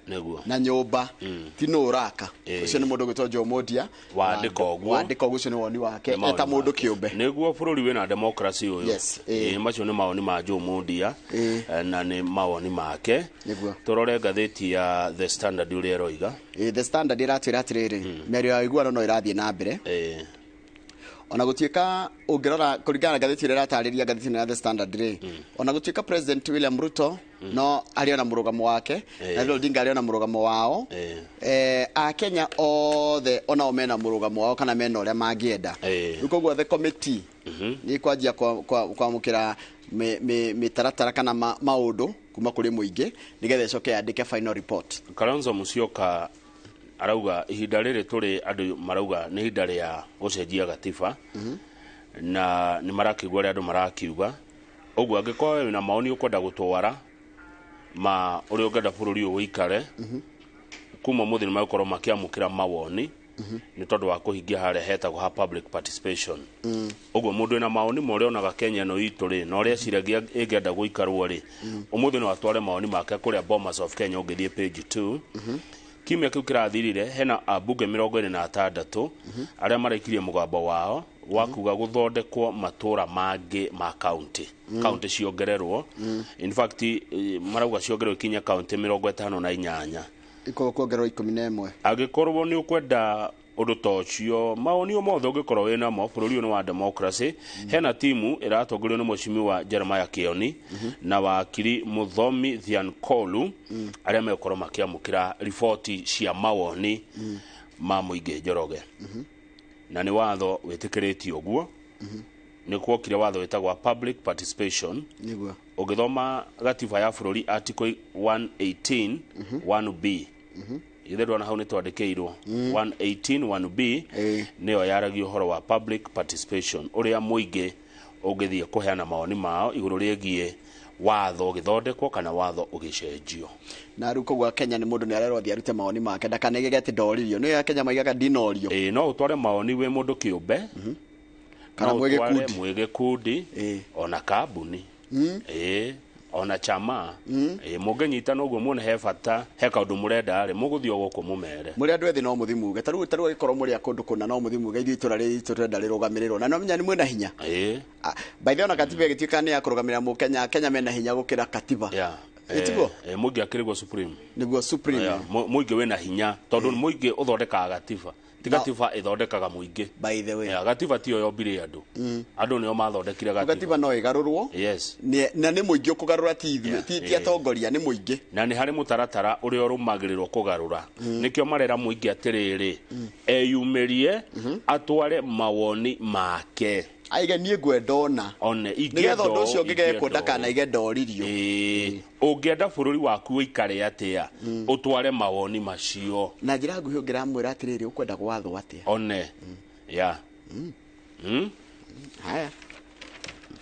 Speaker 1: na nyũmba, ti nũ ũraka. Ũcio nĩ mũndũ ũgwĩtwo Joe Mondia.
Speaker 3: Wandĩka ũguo.
Speaker 1: Wandĩka ũguo, ũcio nĩ woni wake eta mũndũ kĩũmbe.
Speaker 3: Nĩguo bũrũri wĩna democracy ũyũ.
Speaker 1: Yes.
Speaker 3: Macio nĩ mawoni ma Joe Mondia na nĩ mawoni make. Tũrore ngathĩti ya The Standard ũrĩa ĩroiga.
Speaker 1: The Standard ĩratwĩra atĩrĩrĩ, mĩario ya ũiguano no ĩrathiĩ na mbere, ona gũtuĩka ũngĩrora kũringana na ngathĩti ĩrĩa ĩratarĩria, ngathĩti ĩno ya The Standard rĩ, ona gũtuĩka President William Ruto no arĩ ona mũrũgamo wake na Raila Odinga arĩ ona mũrũgamo wao, Akenya othe onao mena mũrũgamo wao kana mena ũrĩa mangĩenda. Rĩu koguo the committee nĩ kwanjia kwamũkĩra mĩtaratara kana maũndũ kuma kũrĩ mũingĩ nĩgetha ĩcoke yandĩke final report.
Speaker 3: Kalonzo Musyoka arauga ihinda rĩrĩ tũrĩ, andũ marauga nĩ ihinda rĩa gũcenjia gatiba, na nĩ marakĩigua ũrĩa andũ marakiuga. Ũguo angĩkorwo wĩna maoni ũkwenda gũtwara ma ũrĩa ũngĩenda bũrũri ũyũ ũikare, kuma ũmũthĩ nĩ megũkorwo makĩamũkĩra mawoni nĩ tondũ wa kũhingia harĩa hetagwo ha public participation. Ũguo mũndũ wĩna mawoni ma ũrĩa onaga Kenya ĩno itũ rĩ, na ũrĩa eciragia ĩngĩenda gũikarwo rĩ, ũmũthĩ no atware mawoni make kũrĩa Bomas of Kenya ũngĩthiĩ page 2. Kiumia kĩu kĩrathirire hena ambunge 46 arĩa maraikirie mũgambo wao wa kuga gũthondekwo matũra mangĩ ma county, county ciongererwo. In fact, marauga ciongererwo ikinye county 58.
Speaker 1: Kuongererwo 11.
Speaker 3: Angĩkorwo nĩ ũkwenda ũndũ ta ũcio, mawoni o mothe ũngĩkorwo wĩ namo, bũrũri ũyũ nĩ wa democracy. Hena timu ĩratongorio nĩ Mheshimiwa Jeremiah Kioni na wakiri Muthomi Thiankolu arĩa megũkorwo makĩamũkĩra riboti cia mawoni ma mũingĩ, Njoroge, na nĩ watho wĩtĩkĩrĩtie ũguo. Nĩ kuokire watho wĩtagwo wa public participation.
Speaker 1: Nĩguo.
Speaker 3: Ũngĩthoma gatiba ya bũrũri article 118 1B, ithe ndona hau nĩ twandĩkĩirwo 118 1B, nĩyo yaragia ũhoro wa public participation, ũrĩa mũingĩ ũngĩthiĩ kũheana mawoni mao igũrũ rĩgiĩ watho ũgĩthondekwo kana watho ũgĩcenjio.
Speaker 1: Na rĩu koguo Kenya nĩ mũndũ nĩ arerwo athiĩ arute mawoni make, ndakanegege atĩ ndoririo. Nĩ Kenya maigaga ndinorio.
Speaker 3: Ĩĩ, no ũtware mawoni wĩ mũndũ kĩũmbe
Speaker 1: kana
Speaker 3: no
Speaker 1: mwĩ
Speaker 3: ũtware
Speaker 1: gĩkundi.
Speaker 3: Mwĩ gĩkundi, ona kambuni, ĩĩ, ona chama. Ĩĩ, mũngĩnyitana ũguo muone he bata, he kaũndũ mũrenda rĩ, mũgũthiĩ o gũkũ mũmere.
Speaker 1: Mũrĩ andũ ethĩ no mũthi muge, tarĩu agĩkorwo mũrĩ a kũndũ kũna, no mũthi muge ithuĩ itũra rĩrĩ ritũ tũrenda rĩrũgamĩrĩrwo, na no menya nĩ mwĩna hinya. By the way, ona katiba ĩgĩtuĩka nĩ ya kũrũgamĩrĩra mũkenya, Kenya mena hinya gũkĩra katiba. Ĩtiguo?
Speaker 3: Mũingĩ akĩrĩgwo supreme.
Speaker 1: Nĩguo, supreme.
Speaker 3: Yeah, mũingĩ wĩna hinya tondũ mũingĩ ũthondekaga gatiba, ti gatiba ĩthondekaga mũingĩ.
Speaker 1: By the way,
Speaker 3: yeah, gatiba tiyo yombire andũ, andũ nĩo mathondekire gatiba.
Speaker 1: Gatiba no ĩgarũrwo.
Speaker 3: Yes.
Speaker 1: Na nĩ mũingĩ ũkũgarũra, ti ithuĩ, ti atongoria, nĩ mũingĩ.
Speaker 3: Na nĩ harĩ mũtaratara ũrĩa ũrũmagĩrĩrwo kũgarũra. Nĩkĩo marera mũingĩ atĩrĩrĩ, eyumĩrie atware mawoni make.
Speaker 1: Aige niĩ ngwenda ona
Speaker 3: one
Speaker 1: nĩgetha ũndũ ũcio ũngĩgekwo
Speaker 3: ingĩenda.
Speaker 1: Ndakanaige ndoririo.
Speaker 3: Ĩĩ, ũngĩenda bũrũri waku ũikare atĩa, ũtware mawoni macio.
Speaker 1: Na njĩra nguhĩ ũngĩramwĩra atĩrĩrĩ, ũkwenda gwathwo atĩa?
Speaker 3: One ya.
Speaker 1: Haya,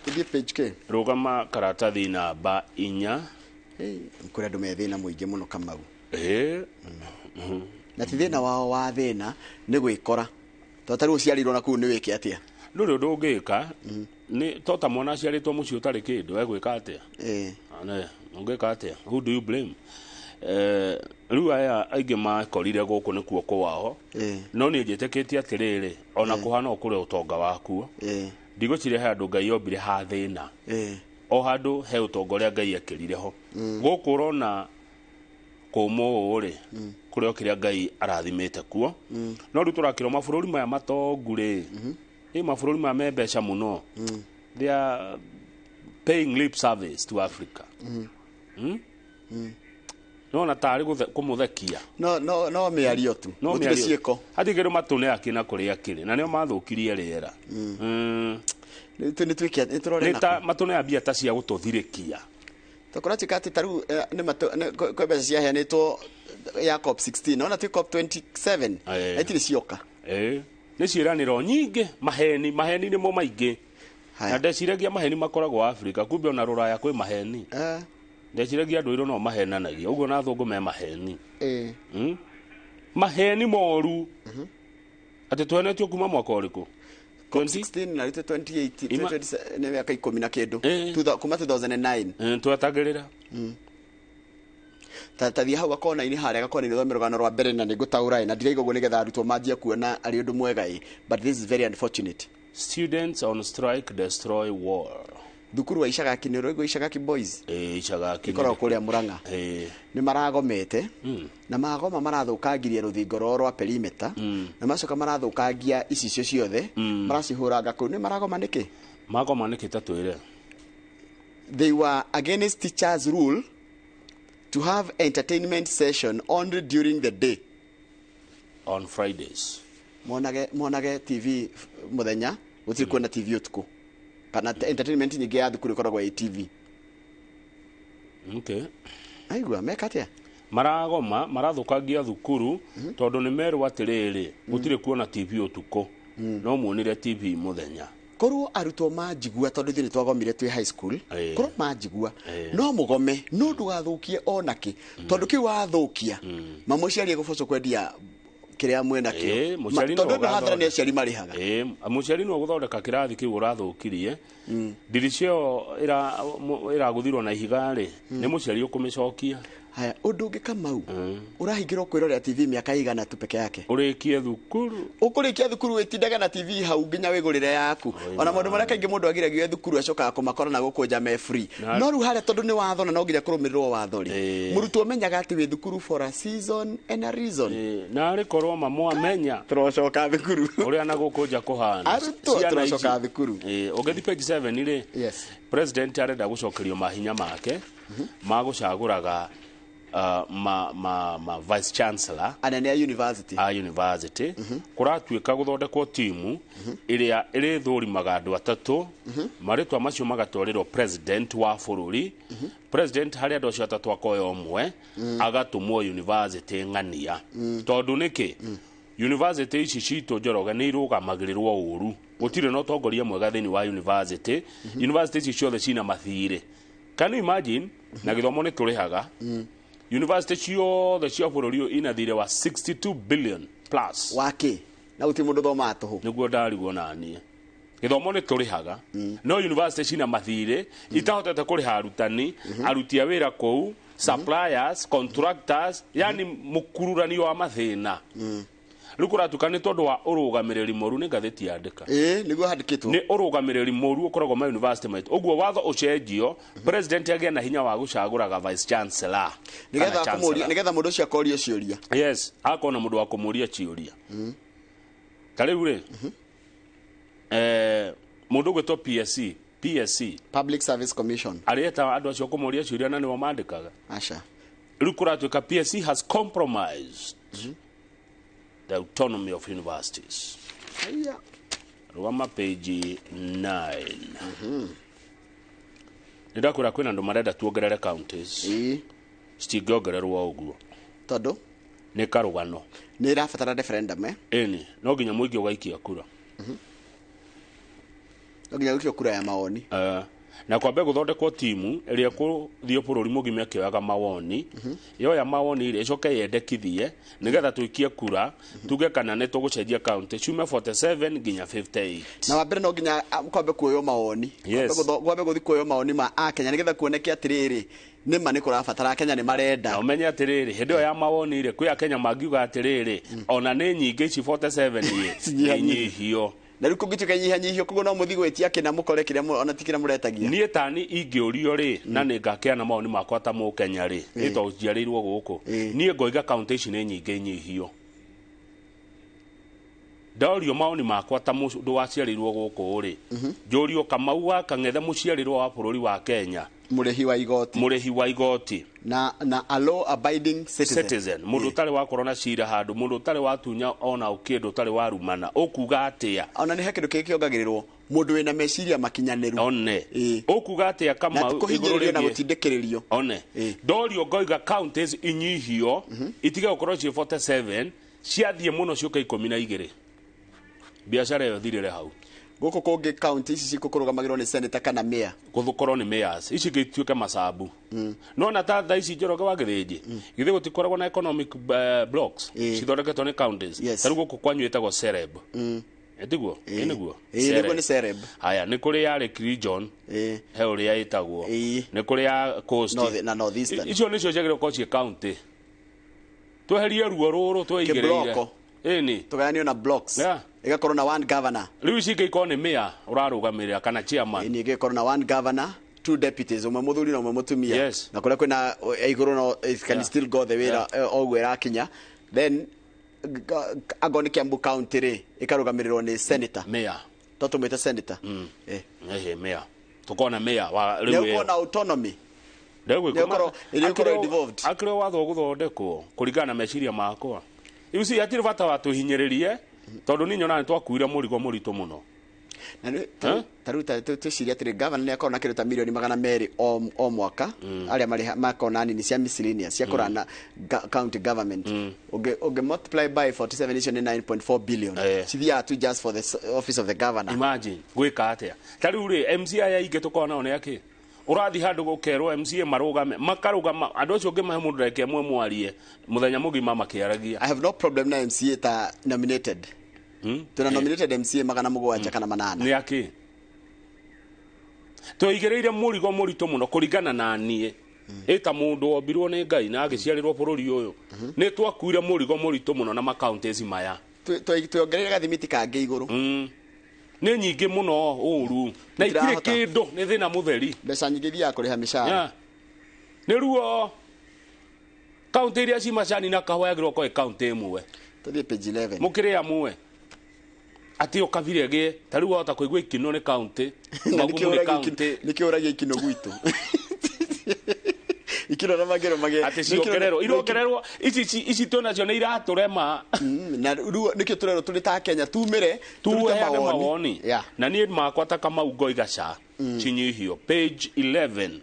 Speaker 1: tũthiĩ page k.
Speaker 3: Rũgama karatathi namba 4.
Speaker 1: Kũrĩ andũ me thĩna mũingĩ mũno, Kamau.
Speaker 3: Ĩĩ.
Speaker 1: Na ti thĩna wao wa thĩna, nĩ gwĩkora to tarĩu ũciarĩirwo na kũu, nĩ wĩke atĩa?
Speaker 3: Ndũrĩ ũndũ ũngĩka, nĩ to ta mwana aciarĩtwo mũciĩ ũtarĩ kĩndũ, egwĩka atĩa? Ne, ũngĩka atĩa? Who do you blame? Rĩu aya aingĩ makorire gũkũ nĩkuo kwao, no niĩ njĩtĩkĩtie atĩrĩrĩ, ona kũhana ũkũrĩ ũtonga wakuo, ndigwĩciria he handũ Ngai ombire ha thĩna. O handũ he ũtonga ũrĩa Ngai ekĩrire ho. Gũkũ ũrona kũmũ ũũ rĩ, kũrĩ o kĩrĩa Ngai arathimĩte kuo. No rĩu tũrakĩrwo mabũrũri maya matongu rĩ, ĩ mabũrũri maya me mbeca mũno, they are paying lip service to Africa. Nona tarĩ kũmũthekia.
Speaker 1: No mĩario tu.
Speaker 3: No
Speaker 1: gũtirĩ
Speaker 3: mĩario.
Speaker 1: Ciĩko.
Speaker 3: Hatirĩ kĩndũ matũne akĩ na kũrĩa akĩrĩ na nĩo mathũkirie rĩera.
Speaker 1: Nĩ twĩke nĩ tũrore.
Speaker 3: Nĩ ta matũne mbia ta cia gũtũthirĩkia.
Speaker 1: Tũkũratuĩka atĩ tarĩu nĩ kwĩ mbeca ciaheanĩtwo ya COP 16, ona twĩ COP 27 na itirĩ cioka.
Speaker 3: Nĩ ciĩranĩro nyingĩ, maheni, maheni nĩmo maingĩ, na ndeciragia maheni makoragwo Afrika, kumbe ona rũraya kwĩ maheni. Ndeciragia andũ airũ no mahenanagia ũguo, na athũngũ me maheni. Maheni moru atĩ twenetio kuma mwaka ũrĩkũ?
Speaker 1: COP 16 na rĩu 2018, 2027, nĩ mĩaka 10 na kĩndũ. Kuma 2009.
Speaker 3: Twetagĩrĩra.
Speaker 1: Ta thiĩ hau gakona-inĩ harĩa gakona-inĩ ũthome rũgano rwa mbere, na nĩ ngũtaũra ĩ, na ndiraiga ũguo nĩgetha arutwo manjie kuona arĩ ũndũ mwega ĩ, but this is very unfortunate.
Speaker 3: Students on strike destroy wall.
Speaker 1: Thukuru wa Icagaki, nĩ ũraigua Icagaki Boys?
Speaker 3: Ĩĩ, Icagaki.
Speaker 1: Ĩkoragwo kũrĩa Mũrang'a. Nĩ maragomete, na magoma marathũkangirie rũthingo rwao rwa perimeter, na macoka marathũkangia icicio ciothe, maracihũranga kũu. Nĩ maragoma nĩkĩ?
Speaker 3: Magoma nĩkĩ? Ta twĩre.
Speaker 1: They were against teachers' rule to have entertainment session only during the day.
Speaker 3: On Fridays.
Speaker 1: Monage TV mũthenya, gũtirĩ kuona TV ũtukũ, kana entertainment nyingĩ ya thukuru ĩkoragwo ĩ TV. Aigua meka atĩa?
Speaker 3: Maragoma marathũkangia thukuru tondũ nĩ merwo atĩrĩrĩ, gũtirĩ kuona TV ũtukũ, no muonire TV mũthenya.
Speaker 1: Korwo arutwo manjigua, tondũ ithuĩ nĩ twagomire twĩ high school, korwo manjigua, no mũgome, no ndũgathũkie onakĩ, tondũ kĩu wathũkia, mamũciari egũbocwo kwendia kĩrĩa mwena kĩo.
Speaker 3: Mũciari
Speaker 1: tondũ
Speaker 3: nĩwe
Speaker 1: ĩno hathara nĩ
Speaker 3: ũgathondeka.
Speaker 1: aciari marĩhaga.
Speaker 3: Mũciari nĩwe ũgũthondeka kĩrathi kĩu ũrathũkirie, ndirica ĩyo ĩragũthirwo na ihiga rĩ, nĩ mũciari ũkũmĩcokia.
Speaker 1: Haya, ũndũ ũngĩ, Kamau, ũrahingĩrwo kwĩrorera TV mĩaka igana tu peke yake?
Speaker 3: Ũrĩkie thukuru.
Speaker 1: Ũkũrĩkia thukuru wĩtindaga na TV hau nginya wĩgũrĩre yaku. Ona maũndũ marĩa kaingĩ mũndũ agiragio e thukuru acokaga kũmakora na gũkũ nja me free. No rĩu harĩa, tondũ nĩ watho na no nginya kũrũmĩrĩrwo watho rĩ, mũrutwo menyaga atĩ wĩ thukuru for a season and a reason.
Speaker 3: Na arĩ korwo mamwamenya
Speaker 1: tũrocoka thukuru.
Speaker 3: Ũrĩa na gũkũ nja kũhana.
Speaker 1: Arutwo
Speaker 3: Ciana
Speaker 1: tũrocoka
Speaker 3: ici.
Speaker 1: thukuru.
Speaker 3: Ũngĩthiĩ page 7 rĩ,
Speaker 1: yes,
Speaker 3: president arenda gũcokerio mahinya make ma gũcagũraga Ma vice chancellor
Speaker 1: anene a university,
Speaker 3: a university, kũratuĩka gũthondekwo timu ĩrĩa ĩrĩthũrimaga andũ atatũ, marĩtwa macio magatwarĩrwo president wa bũrũri. President harĩ andũ acio atatũ akoya ũmwe, agatũmwo university ng'ania. Tondũ nĩkĩ? University ici citũ, Njoroge, nĩ irũgamagĩrĩrwo ũru, gũtirĩ na ũtongoria mwega thĩinĩ wa university. University ici ciothe cina mathirĩ. Can you imagine? Na gĩthomo nĩ tũrĩhaga. University ciothe cia bũrũri ũyũ ina thirĩ wa 62 billion plus.
Speaker 1: Wake na gũtirĩ mũndũ thomaga tũhũ.
Speaker 3: Nĩguo ndarigwo naniĩ. Gĩthomo nĩ tũrĩhaga, no university cina mathirĩ, itahotete kũrĩha arutani, aruti a wĩra kũu, suppliers, contractors, yani mũkururanio wa mathĩna. Rĩu kũratuĩka nĩ tondũ wa ũrũgamĩrĩri mũru, nĩ ngathĩti yandĩka.
Speaker 1: Ĩĩ, nĩguo handĩkĩtwo.
Speaker 3: Nĩ ũrũgamĩrĩri mũru ũkoragwo ma university maitũ. Ũguo watho ũcenjio, president agĩe na hinya wa gũcagũraga vice chancellor kana
Speaker 1: nĩgetha
Speaker 3: chancellor.
Speaker 1: akũmũria, nĩgetha mũndũ ũcio akorio ciũria.
Speaker 3: Yes, akona mũndũ wa kũmũria ciũria. Ta rĩu rĩ, mũndũ ũgwĩtwo PSC, PSC,
Speaker 1: Public Service Commission,
Speaker 3: arĩeta andũ acio kũmũria ciũria na nĩo mandĩkaga.
Speaker 1: Aca.
Speaker 3: Rĩu kũratuĩka PSC has compromised the autonomy of universities.
Speaker 1: Aya.
Speaker 3: Rũgama page 9. Nĩ ndakwĩra kwĩna andũ marenda tuongerere counties. Citingĩongererwo ũguo.
Speaker 1: Tondũ
Speaker 3: nĩ karũgano.
Speaker 1: Nĩ ĩrabatara referendum, eh?
Speaker 3: Ĩni, no nginya mũingĩ ũgaikia kura.
Speaker 1: No nginya gũikio kura ya mawoni.
Speaker 3: Na kwambe gũthondekwo timu ĩrĩa ĩkũthiĩ bũrũri mũgima ĩkĩoyaga mawoni. Yoya mawoni rĩ, ĩcoke yendekithie nĩgetha tũikie kura, tuge kana nĩ tũgũcenjia county ciume 47 nginya 58.
Speaker 1: Na wa mbere no nginya kwambe kuoywo mawoni.
Speaker 3: Yes.
Speaker 1: Kwambe gũthiĩ kuoywo mawoni ma akenya nĩgetha kuoneke atĩrĩrĩ, nĩma nĩ kũrabatara, akenya nĩ marenda.
Speaker 3: Na ũmenye atĩrĩrĩ, hĩndĩ ĩyo ya mawoni rĩ, kwĩ akenya mangiuga atĩrĩrĩ, ona nĩ nyingĩ ici 47 rĩ,
Speaker 1: Cinyihanyihio.
Speaker 3: inyihio.
Speaker 1: Na rĩu kũngĩtuĩka inyihanyihio, koguo no mũthiĩ gwĩtia kĩna mũkore kĩrĩa ona ti kĩrĩa mũretagia.
Speaker 3: Niĩ tani ingĩũrio rĩ, na nĩ ngakĩana mawoni makwa ta mũkenya rĩ, nĩ tondũ njiarĩirwo gũkũ, niĩ ngoiga kaunti ici nĩ nyingĩ, inyihio. Ndorio mawoni makwa ta mũndũ waciarĩirwo gũkũ rĩ, njũrio Kamau wa Kang'ethe, mũciarĩrwo wa bũrũri wa Kenya,
Speaker 1: mũrĩhi wa igoti,
Speaker 3: mũrĩhi wa igoti
Speaker 1: na a law abiding citizen,
Speaker 3: citizen, mũndũ ũtarĩ wakorwo na cira handũ, mũndũ ũtarĩ watunya ona kĩndũ, ũtarĩ warumana, ũkuga atĩa?
Speaker 1: Ona nĩ he kĩndũ kĩngĩ kĩongagĩrĩrwo, mũndũ wĩna meciria makinyanĩru.
Speaker 3: One ũkuga atĩa
Speaker 1: na
Speaker 3: Kamau igũrũ
Speaker 1: kũhinyĩrĩrio na
Speaker 3: rĩgiĩ
Speaker 1: gũtindĩkĩrĩrio?
Speaker 3: One ndorio ngoiga counties inyihio, itige gũkorwo ciĩ 47, ciathiĩ mũno ciũke 12, biacara ĩyo thirĩre hau.
Speaker 1: Gũkũ kũngĩ county ici cikũrũgamagĩrwo nĩ senator kana mayor.
Speaker 3: Gũkorwo nĩ mayors, ici ingĩ ituĩke macabu. No ta thaa ici, Njoroge wa Gĩthĩnji, githĩ gũtikoragwo na economic blocks cithondeketwo nĩ counties? Ta rĩu gũkũ kwanyu ĩtagwo Sereb. Ĩtiguo? Ĩ nĩguo?
Speaker 1: Ĩĩ, nĩguo, nĩ Sereb.
Speaker 3: Haya, nĩ kũrĩ ya Lake Region, he ũrĩa ĩtagwo, nĩ kũrĩ ya Coast
Speaker 1: na North Eastern.
Speaker 3: Icio nĩcio ciagĩrĩirwo gũkorwo ciĩ county, tweherie ruo rũrũ tweigĩrĩire.
Speaker 1: Kĩbloko.
Speaker 3: Ĩni.
Speaker 1: Tũgayanio na blocks. Ĩgakorwo na one governor.
Speaker 3: Rĩu ici ingĩ ikorwo nĩ mayor ũrarũgamĩrĩra kana chairman.
Speaker 1: Ĩni, ĩgĩkorwo na one governor, two deputies, ũmwe mũthuri na ũmwe mũtumia. Na kũrĩa kwĩna igũrũ no it can still go the way o ũguo ĩrakinya. Then angorwo nĩ Kiambu County rĩ, ĩkarũgamĩrĩrwo nĩ senator.
Speaker 3: Mayor.
Speaker 1: To tũmwĩte senator. Eh.
Speaker 3: Ehe, mayor, tũkona mayor wa
Speaker 1: Nĩ
Speaker 3: rĩu
Speaker 1: ũkorwo
Speaker 3: ĩyo.
Speaker 1: na autonomy. Nĩ ũkorwo devolved.
Speaker 3: Akĩrĩ watho gũthondekwo kũringana na meciria makwa. You see, hatirĩ bata wa tũhinyĩrĩrie, tondũ niĩ nyonaga nĩ twakuire mũrigo mũritũ mũno.
Speaker 1: Na rĩu ta rĩu ta twĩcirie atĩrĩ, governor nĩ akorwo na kĩndũ ta mirioni 200 o mwaka, arĩa marĩ makorwo na nini cia miscellaneous cia kũrana county government. Ũngĩ multiply by 47, icio nĩ 9.4 billion cithiaga tu just for the office of the governor.
Speaker 3: Imagine gwĩka atĩa? Ta rĩu rĩ, MCA aya aingĩ tũkoragwo nao nĩ akĩ ũrathiĩ handũ gũkerwo MCA marũgame, makarũgama andũ acio ũngĩmahe mũndũ ndagĩka ĩmwe mwarie mũthenya mũgima makĩaragia.
Speaker 1: I have no problem na MCA ta nominated. Tuna nominated MCA 700 kana 800.
Speaker 3: Nĩ akĩ tũigĩrĩire mũrigo mũritũ mũno kũringana na niĩ, ĩta mũndũ wombirwo nĩ Ngai na agĩciarĩrwo bũrũri ũyũ. Nĩ twakuire mũrigo mũritũ mũno na makaunti maya.
Speaker 1: Tuongereire gathimiti kangĩ igũrũ.
Speaker 3: Nĩ nyingĩ mũno ũru na itirĩ
Speaker 1: Tũtirahota.
Speaker 3: kĩndũ, nĩ thĩna mũtheri.
Speaker 1: Mbeca nyingĩ ithiaga kũrĩha mĩcara.
Speaker 3: Yeah. Nĩ ruo. Kaunti iria ci macani na kahũa yagĩrĩirwo gũkorwo ĩ kaunti ĩmwe.
Speaker 1: Tũthiĩ page 11.
Speaker 3: Mũkĩrĩ amwe atĩ ũkabira ĩgĩe ta rĩu wahota kũigua Ikino nĩ kaunti,
Speaker 1: Na
Speaker 3: Magumu nĩ kaunti.
Speaker 1: nĩkĩo ũragia Ikino gwitũ. Nĩkĩo magĩro magĩ
Speaker 3: Atĩ ciongererwo, irongererwo ici twĩnacio nĩ iratũrema.
Speaker 1: Na rĩu nĩkĩo tũrerwo tũrĩ ta Kenya tumĩre tũrute
Speaker 3: tuheane mawoni.
Speaker 1: Yeah.
Speaker 3: Na niĩ makwa ta Kamau ngoiga ca cinyihio. Page 11.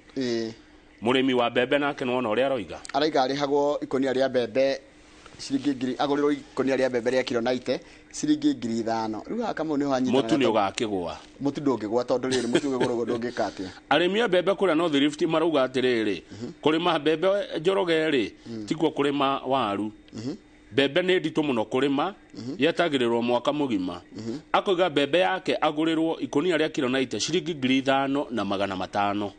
Speaker 3: Mũrĩmi wa mbembe nake nĩwona ũrĩa aroiga.
Speaker 1: Araiga arĩhagwo ikũnia rĩa mbembe ciringi ngiri, agũrĩrwo ikũnia rĩa mbembe rĩa kiro 90 ciringi 5,000. Rĩu haha Kamau nĩho anyitanaga.
Speaker 3: Mũtu nĩ ũgakĩgũa.
Speaker 1: Mũtu ndũngĩgũa tondũ rĩrĩ mũtu ũngĩgũrwo ndũngĩka atĩa.
Speaker 3: Arĩmi a mbembe kũrĩa North Rift marauga atĩrĩrĩ, kũrĩma mbembe Njoroge rĩ tikuo kũrĩma waru. Mbembe nĩ nditũ mũno kũrĩma, yetagĩrĩrwo mwaka mũgima. Akoiga mbembe yake agũrĩrwo ikũnia rĩa kiro 90 ciringi 5,500.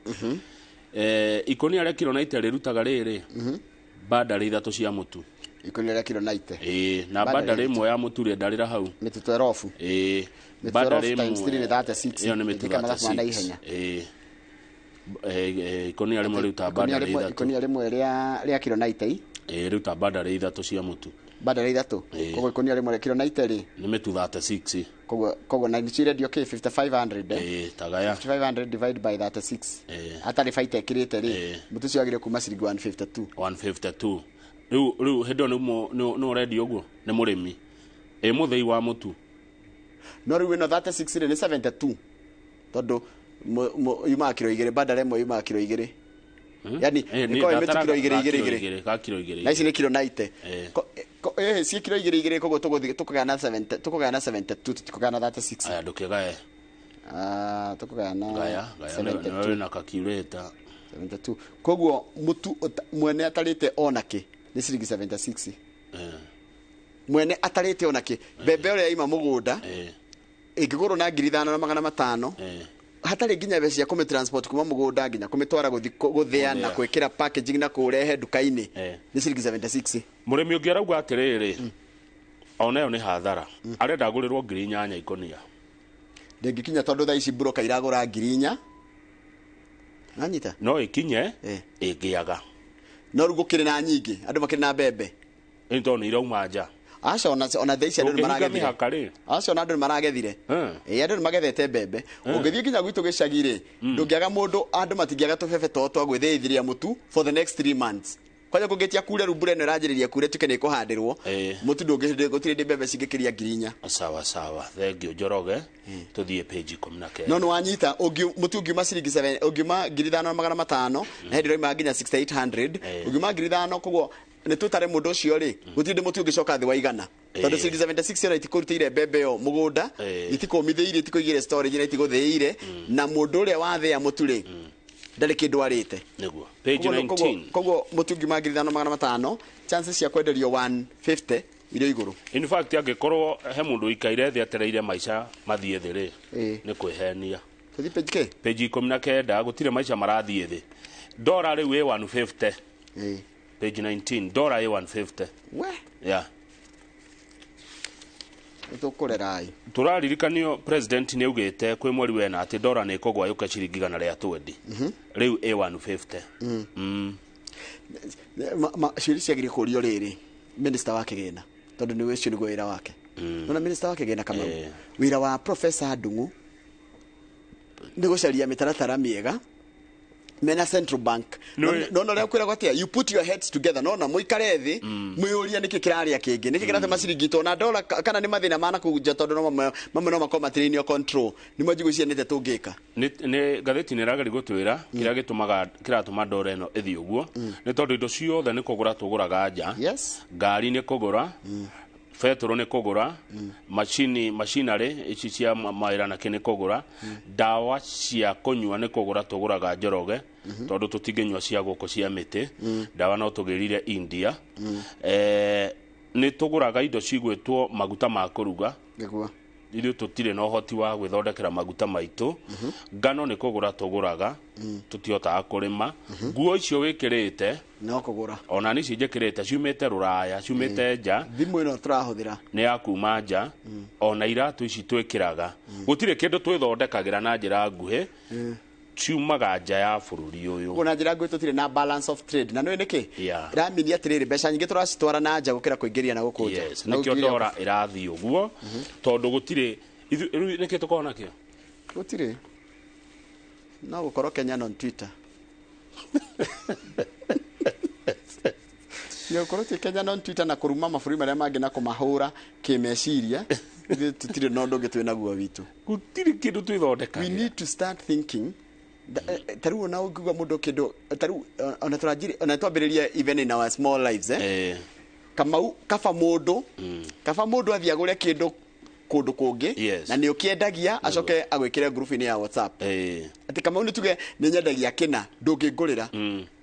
Speaker 3: Ikũnia rĩa kiro 90 rĩrutaga rĩrĩ bandari 3 cia mũtu.
Speaker 1: Ikũnia rĩa kiro 90.
Speaker 3: Ĩĩ, na bandari ĩmwe ya mũtu rĩendarĩra hau.
Speaker 1: Mĩtu 12.
Speaker 3: Ĩĩ.
Speaker 1: Mĩtu
Speaker 3: Bandari
Speaker 1: 12 times 3 nĩ 36.
Speaker 3: Ĩyo nĩ mĩtu
Speaker 1: Ĩka mathabu ma
Speaker 3: 36.
Speaker 1: naihenya.
Speaker 3: Ĩĩ. Ikũnia rĩmwe rĩrutaga bandari 3.
Speaker 1: Ikũnia rĩmwe rĩa kiro 90.
Speaker 3: Ĩĩ, rĩrutaga bandari 3 cia mũtu.
Speaker 1: Bandari 3. Koguo ikũnia rĩmwe rĩa kiro 90 rĩ
Speaker 3: nĩ mĩtu 36.
Speaker 1: Koguo na nĩ cirendio kĩ 5500.
Speaker 3: Ĩĩ, tagaya.
Speaker 1: 5500 divide by 36. Atarĩ baita ĩkĩrĩte rĩ, mũtu ũcio wagĩrĩire kuma ciringi 152.
Speaker 3: 152. Rĩu hĩndĩ ĩyo nĩ ũrendio ũguo nĩ mũrĩmi. Ĩ mũthĩi wa mũtu.
Speaker 1: No rĩu ĩno 36 rĩ nĩ 72. Tondũ yumaga kiro 2, bandari ĩmwe yumaga kiro 2. Yani ĩkorwo ĩ mĩtu kiro 2 2 2.
Speaker 3: Ga kiro 2.
Speaker 1: Na ici nĩ kiro 90. Ciĩ kiro 2 2 koguo tũkũgaya na 70, tũkũgaya na 72, tũtikũgaya na 36.
Speaker 3: Aya ndũkĩgaye.
Speaker 1: Tũkũgaya na
Speaker 3: Gaya, gaya nĩ wĩna calculator.
Speaker 1: 72. Koguo mũtu mwene atarĩte ona kĩ nĩ ciringi 76. Mwene atarĩte ona kĩ, mbembe ũrĩa ima mũgũnda ĩngĩgũrwo na 5,500 hatarĩ nginya mbeca cia kũmĩ transport kuma mũgũnda nginya kũmĩtwara gũthĩa na gwĩkĩra packaging na kũrehe nduka-inĩ nĩ ciringi 76.
Speaker 3: Mũrĩmi ũngĩ arauga atĩrĩrĩ, ona ĩyo nĩ hathara. Arenda agũrĩrwo 8,000 ikũnia.
Speaker 1: Ndĩngĩkinya tondũ thaa ici broker iragũra 4,000. Nanyita?
Speaker 3: No ĩkinye ĩngĩaga.
Speaker 1: No rĩu gũkĩrĩ na nyingĩ, andũ makĩrĩ na mbembe.
Speaker 3: Ĩni tondũ nĩ irauma nja.
Speaker 1: Aca ona thaa ici andũ nĩ maragethire. Aca ona andũ nĩ maragethire. Ĩĩ, andũ nĩ magethete mbembe. Ũngĩthiĩ nginya gwitũ gĩcagi rĩ, ndũngĩaga mũndũ, andũ matingĩaga tũbebe tũo twa gwĩthĩithĩria mũtu for the next 3 months. Kwanja kũngĩtia kure rĩu mbura ĩno ĩranjĩrĩria kure tuke nĩ ĩkũhandĩrwo. Mũtu ndũngĩ gũtirĩ hĩndĩ mbembe cingĩkĩria 4,000.
Speaker 3: Sawa sawa, thank you Njoroge. Tũthiĩ page 19.
Speaker 1: No nĩ wanyita, mũtu ũngiuma ciringi 7, ũngiuma 5,500 na hĩndĩ ĩroima nginya 6,800. Ũngiuma 5,000 koguo nĩ tũtare mũndũ ũcio rĩ, gũtirĩ hĩndĩ mũtu ũngĩcoka thĩ wa igana. Tondũ ciringi 76 ĩyo itikũrutĩire mbembe ĩyo mũgũnda, itikũmithĩirie, itikũigĩire storage na itigũthĩire, na mũndũ ũrĩa wathĩa mũtu rĩ, ndarĩ kĩndũ arĩte.
Speaker 3: Nĩguo. Page 19.
Speaker 1: Koguo mũtu ũngiuma 5,500, chances cia kwenderio 150 irĩ igũrũ.
Speaker 3: In fact angĩkorwo he mũndũ ũikaire thĩ atereire maica mathiĩ thĩ rĩ, nĩ kwĩhenia.
Speaker 1: Tũthiĩ page kĩ?
Speaker 3: Page 19 gũtirĩ maica marathiĩ thĩ. Dora rĩu ĩ 150. Page 19, dora ĩ 150.
Speaker 1: We.
Speaker 3: Yeah.
Speaker 1: Nĩtũkũrerai.
Speaker 3: Tũraririkanio president nĩ augĩte kwĩ mweri wena atĩ dora nĩ ĩkũgwa yũke ciringi 120. Rĩu ĩ 150.
Speaker 1: Ciũria ciagĩrĩire kũũrio rĩrĩ, minister wa kĩgĩna, tondũ nĩ ũcio nĩguo wĩra wake. Nona minister wa kĩgĩna Kamau, wĩra wa Professor Ndung'u nĩ gũcaria mĩtaratara mĩega mena Central Bank. Nona ũrĩa kwĩragwo atĩa, you put your heads together, nona mũikare thĩ mwĩyũrie nĩkĩ kĩrarĩa kĩngĩ, nĩkĩ kĩratũma ciringi itũ ona dola kana nĩ mathĩna ma nakũu nja, tondũ no mamwe no makorwo matirĩ in control. Nĩ mwanjigũ icio nĩte tũngĩka.
Speaker 3: Nĩ ngathĩti nĩ ĩrageria gũtwĩra kĩrĩa gĩtũmaga kĩratũma dola ĩno ĩthiĩ ũguo nĩ tondũ indo ciothe nĩ kũgũra tũgũraga nja. Ngari nĩ kũgũra, betũrũ nĩ kũgũra, machinery ici cia mawĩra na kĩ nĩ kũgũra, ndawa cia kũnyua nĩ kũgũra tũgũraga Njoroge, tondũ tũtingĩnyua cia gũkũ cia mĩtĩ, ndawa no tũgĩrire India. Nĩ tũgũraga indo cigwĩtwo maguta ma kũruga.
Speaker 1: Nĩguo.
Speaker 3: Ithuĩ tũtirĩ na ũhoti wa gwĩthondekera maguta maitũ. Ngano nĩ kũgũra tũgũraga, tũtihotaga kũrĩma. Nguo icio wĩkĩrĩte
Speaker 1: no kũgũra.
Speaker 3: Ona nici njĩkĩrĩte ciumĩte rũraya, ciumĩte nja.
Speaker 1: Thimũ ĩno tũrahũthĩra
Speaker 3: nĩ ya kuma nja. Ona iratũ ici twĩkĩraga, gũtirĩ kĩndũ twĩthondekagĩra na njĩra nguhĩ, ciumaga nja ya bũrũri ũyũ.
Speaker 1: Koguo na njĩra nguhĩ tũtirĩ na balance of trade. Na nĩũĩ nĩkĩ?
Speaker 3: Yeah.
Speaker 1: Ĩramini atĩrĩrĩ, mbeca nyingĩ tũracitwara na nja gũkĩra kũingĩria na gũkũ nja.
Speaker 3: Yes,
Speaker 1: Na
Speaker 3: nĩkĩo
Speaker 1: gũkĩria
Speaker 3: dora ĩrathiĩ ũguo, tondũ gũtirĩ rĩu nĩkĩ tũkoragwo nakĩo?
Speaker 1: Gũtirĩ. No gũkorwo Kenyan on Twitter. Gũkorwo twĩ Kenya on Twitter na kũruma mabũrũri marĩa mangĩ na kũmahũra kĩmeciria, ithuĩ tũtirĩ na ũndũ ũngĩ twĩ naguo witũ.
Speaker 3: Gũtirĩ kĩndũ twĩthondekaga.
Speaker 1: We need to start thinking. Ta rĩu ona ũngiuga mũndũ kĩndũ ta rĩu ona tũranjiri ona twambĩrĩria even in our small lives, Kamau, kaba mũndũ, kaba mũndũ athiĩ agũre kĩndũ kũndũ kũngĩ na nĩ ũkĩendagia acoke agwĩkĩre ngurubu-inĩ ya WhatsApp. Atĩ Kamau nĩ tuge nĩ nyendagia kĩna ndũngĩngũrĩra,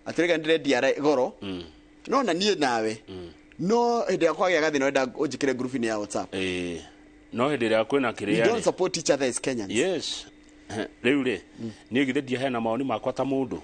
Speaker 1: atĩ rĩga ndĩrendia goro, no na niĩ nawe no hĩndĩ ĩrĩa kwagĩa gathĩna ũrenda ũnjĩkĩre ngurubu-inĩ ya WhatsApp.
Speaker 3: No hĩndĩ ĩrĩa kwĩna kĩrĩa.
Speaker 1: We don't support each other as Kenyans.
Speaker 3: Yes. Rĩu rĩ, niĩ githĩ ndiaheana mawoni makwa ta mũndũ?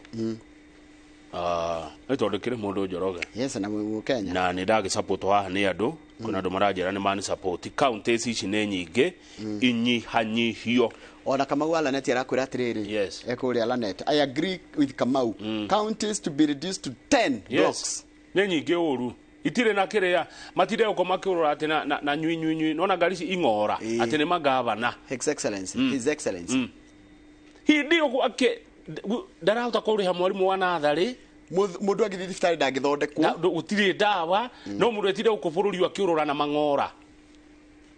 Speaker 3: Nĩ tondũ kĩrĩ mũndũ Njoroge.
Speaker 1: Yes, na mwĩ Kenya.
Speaker 3: Na nĩ ndagĩsupport haha nĩ andũ, kwĩna andũ maranjĩra nĩ mani support. Counties ici nĩ nyingĩ, inyihanyihio.
Speaker 1: Ona Kamau Lanet arakwĩra atĩrĩrĩ,
Speaker 3: yes,
Speaker 1: ekũrĩa Lanet, I agree with Kamau. Counties to be reduced to 10 blocks.
Speaker 3: Nĩ nyingĩ ũru. Itirĩ na kĩrĩa, matire gũkorwo makĩũrũra atĩ na nyui nyui nyui, nona ngari ici ing'ora, atĩ nĩ magavana.
Speaker 1: His Excellency, His Excellency.
Speaker 3: Hĩndĩ ĩyo ake ndarahota kũrĩha mwarimũ wa natharĩ.
Speaker 1: Mũndũ angĩthiĩ thibitarĩ ndangĩthondekwo.
Speaker 3: Gũtirĩ ndawa, no mũndũ etire gũkũ bũrũri ũyũ akĩũrũra na mang'ora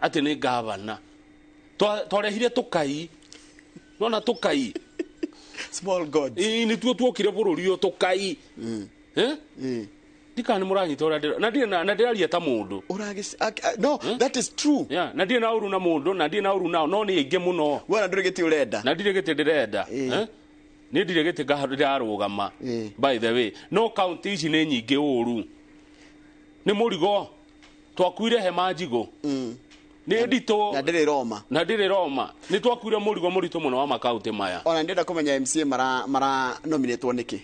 Speaker 3: atĩ nĩ gavana. Twarehire tũkai, nona tũkai.
Speaker 1: Small gods.
Speaker 3: Nĩtuo tuokire bũrũri ũyũ tũkai. Ndikana nĩ mũranyita ũrĩa ndĩra, na ndĩraria ta mũndũ.
Speaker 1: No, that is true.
Speaker 3: Yeah, na ndirĩ na ũru na mũndũ, na ndirĩ na ũru nao, no nĩ aingĩ mũno.
Speaker 1: We ona ndũrĩ gĩtĩ ũrenda.
Speaker 3: Na ndirĩ gĩtĩ ndĩrenda. Nĩ ndirĩ gĩtĩ ndĩrarũgama. By the way, no county ici nĩ nyingĩ ũru. Nĩ mũrigo. Twakuire hema njigũ. Nĩ nditũ.
Speaker 1: Na ndĩrĩ Roma.
Speaker 3: Na ndĩrĩ Roma. Nĩ twakuire mũrigo mũritũ mũno wa makaunti maya.
Speaker 1: Ona ndĩrenda kũmenya MCA mara nominatwo nĩkĩ.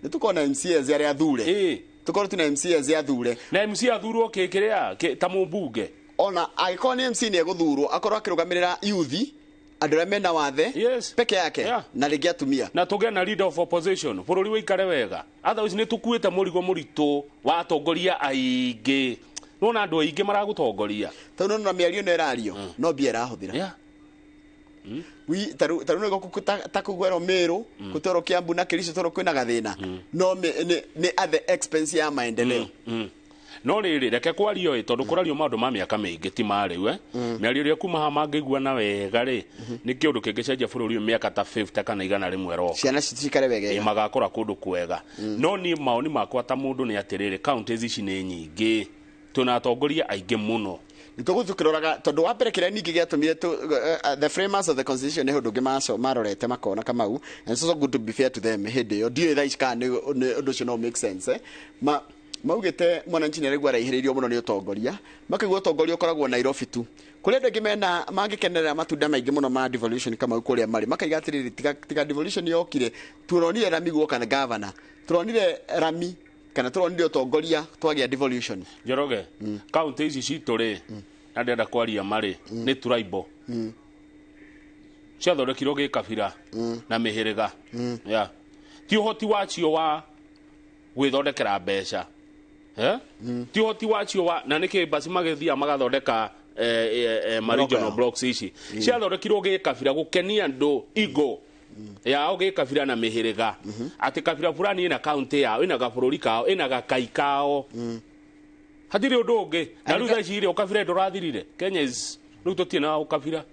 Speaker 1: Nĩ tũkona MCAs arĩa athure. Tũkorwo tuna MCAs athure.
Speaker 3: Na MCA athurwo kĩrĩa ta mũmbunge.
Speaker 1: Ona angĩkorwo nĩ MC nĩ egũthurwo akorwo akĩrũgamĩrĩra youth andũ arĩa mena wathe peke yake na rĩngĩ atumia.
Speaker 3: Na tũgĩe na leader of opposition bũrũri wĩikare wega. Otherwise nĩ tũkuĩte mũrigo mũritũ wa atongoria aingĩ. Nona andũ aingĩ maragũtongoria.
Speaker 1: Tondũ nona mĩario ĩno ĩrario no mbia ĩrahũthĩra. Taru nĩ ta kũgwerwo Meru, gũtwarwo Kiambu na Kericho tondũ kwĩna gathĩna. No nĩ at the expense ya maendeleo.
Speaker 3: No rĩrĩ reke kwario ĩ tondũ kũrario maũndũ ma mĩaka mĩingĩ ti ma rĩu, mĩario ĩrĩa kuma haha mangĩiguana wega rĩ nĩ kĩũndũ kĩngĩcenjia bũrũri ũyũ mĩaka ta 50 kana 100 ĩroka.
Speaker 1: Ciana citũ cikare wega.
Speaker 3: Magakora kũndũ kwega. No niĩ maoni makwa ta mũndũ nĩ atĩrĩrĩ, counties ici nĩ nyingĩ, twĩna atongoria aingĩ mũno.
Speaker 1: Nĩtũgũthiĩ tondũ wa mbere kĩrĩa ningĩ gĩatũmire the framers of the constitution nĩ ũndũ ũngĩ marorete makona Kamau, and it's also good to be fair to them hĩndĩ ĩyo. Ndiũĩ thaa ici kana nĩ ũndũ ũcio no make sense, maugĩte mwananchi nĩ araigua araihĩrĩirio mũno nĩ ũtongoria, makaigua ũtongoria ũkoragwo Nairobi tu. Kũrĩ andũ aingĩ mena mangĩkenerera matunda maingĩ mũno ma devolution Kamau kũrĩa marĩ, makaiga atĩrĩrĩ, tiga devolution yokire turonire Rami guoka na governor, turonire Rami kana turonire ũtongoria twagĩa devolution.
Speaker 3: Njoroge, county ici citũ rĩ, na ndĩrenda kwaria marĩ nĩ tribal. Ciathondekirwo gĩkabira na mĩhĩrĩga. Yeah. Ti ũhoti wacio wa gwĩthondekera mbeca. Ti ũhoti wacio wa na nĩkĩ basi magĩthiaga magathondeka ma regional blocks ici. Ciathondekirwo gĩkabira gũkenia andũ igo yao gĩkabira na mĩhĩrĩga. Atĩ kabira fulani ĩna county yao, ĩna gabũrũri kao, ĩna gakai kao. Hatirĩ ũndũ ũngĩ. Na rĩu thaa ici rĩ, ũkabira ndũrathirire. Kenya is rĩu tũtirĩ na ũkabira.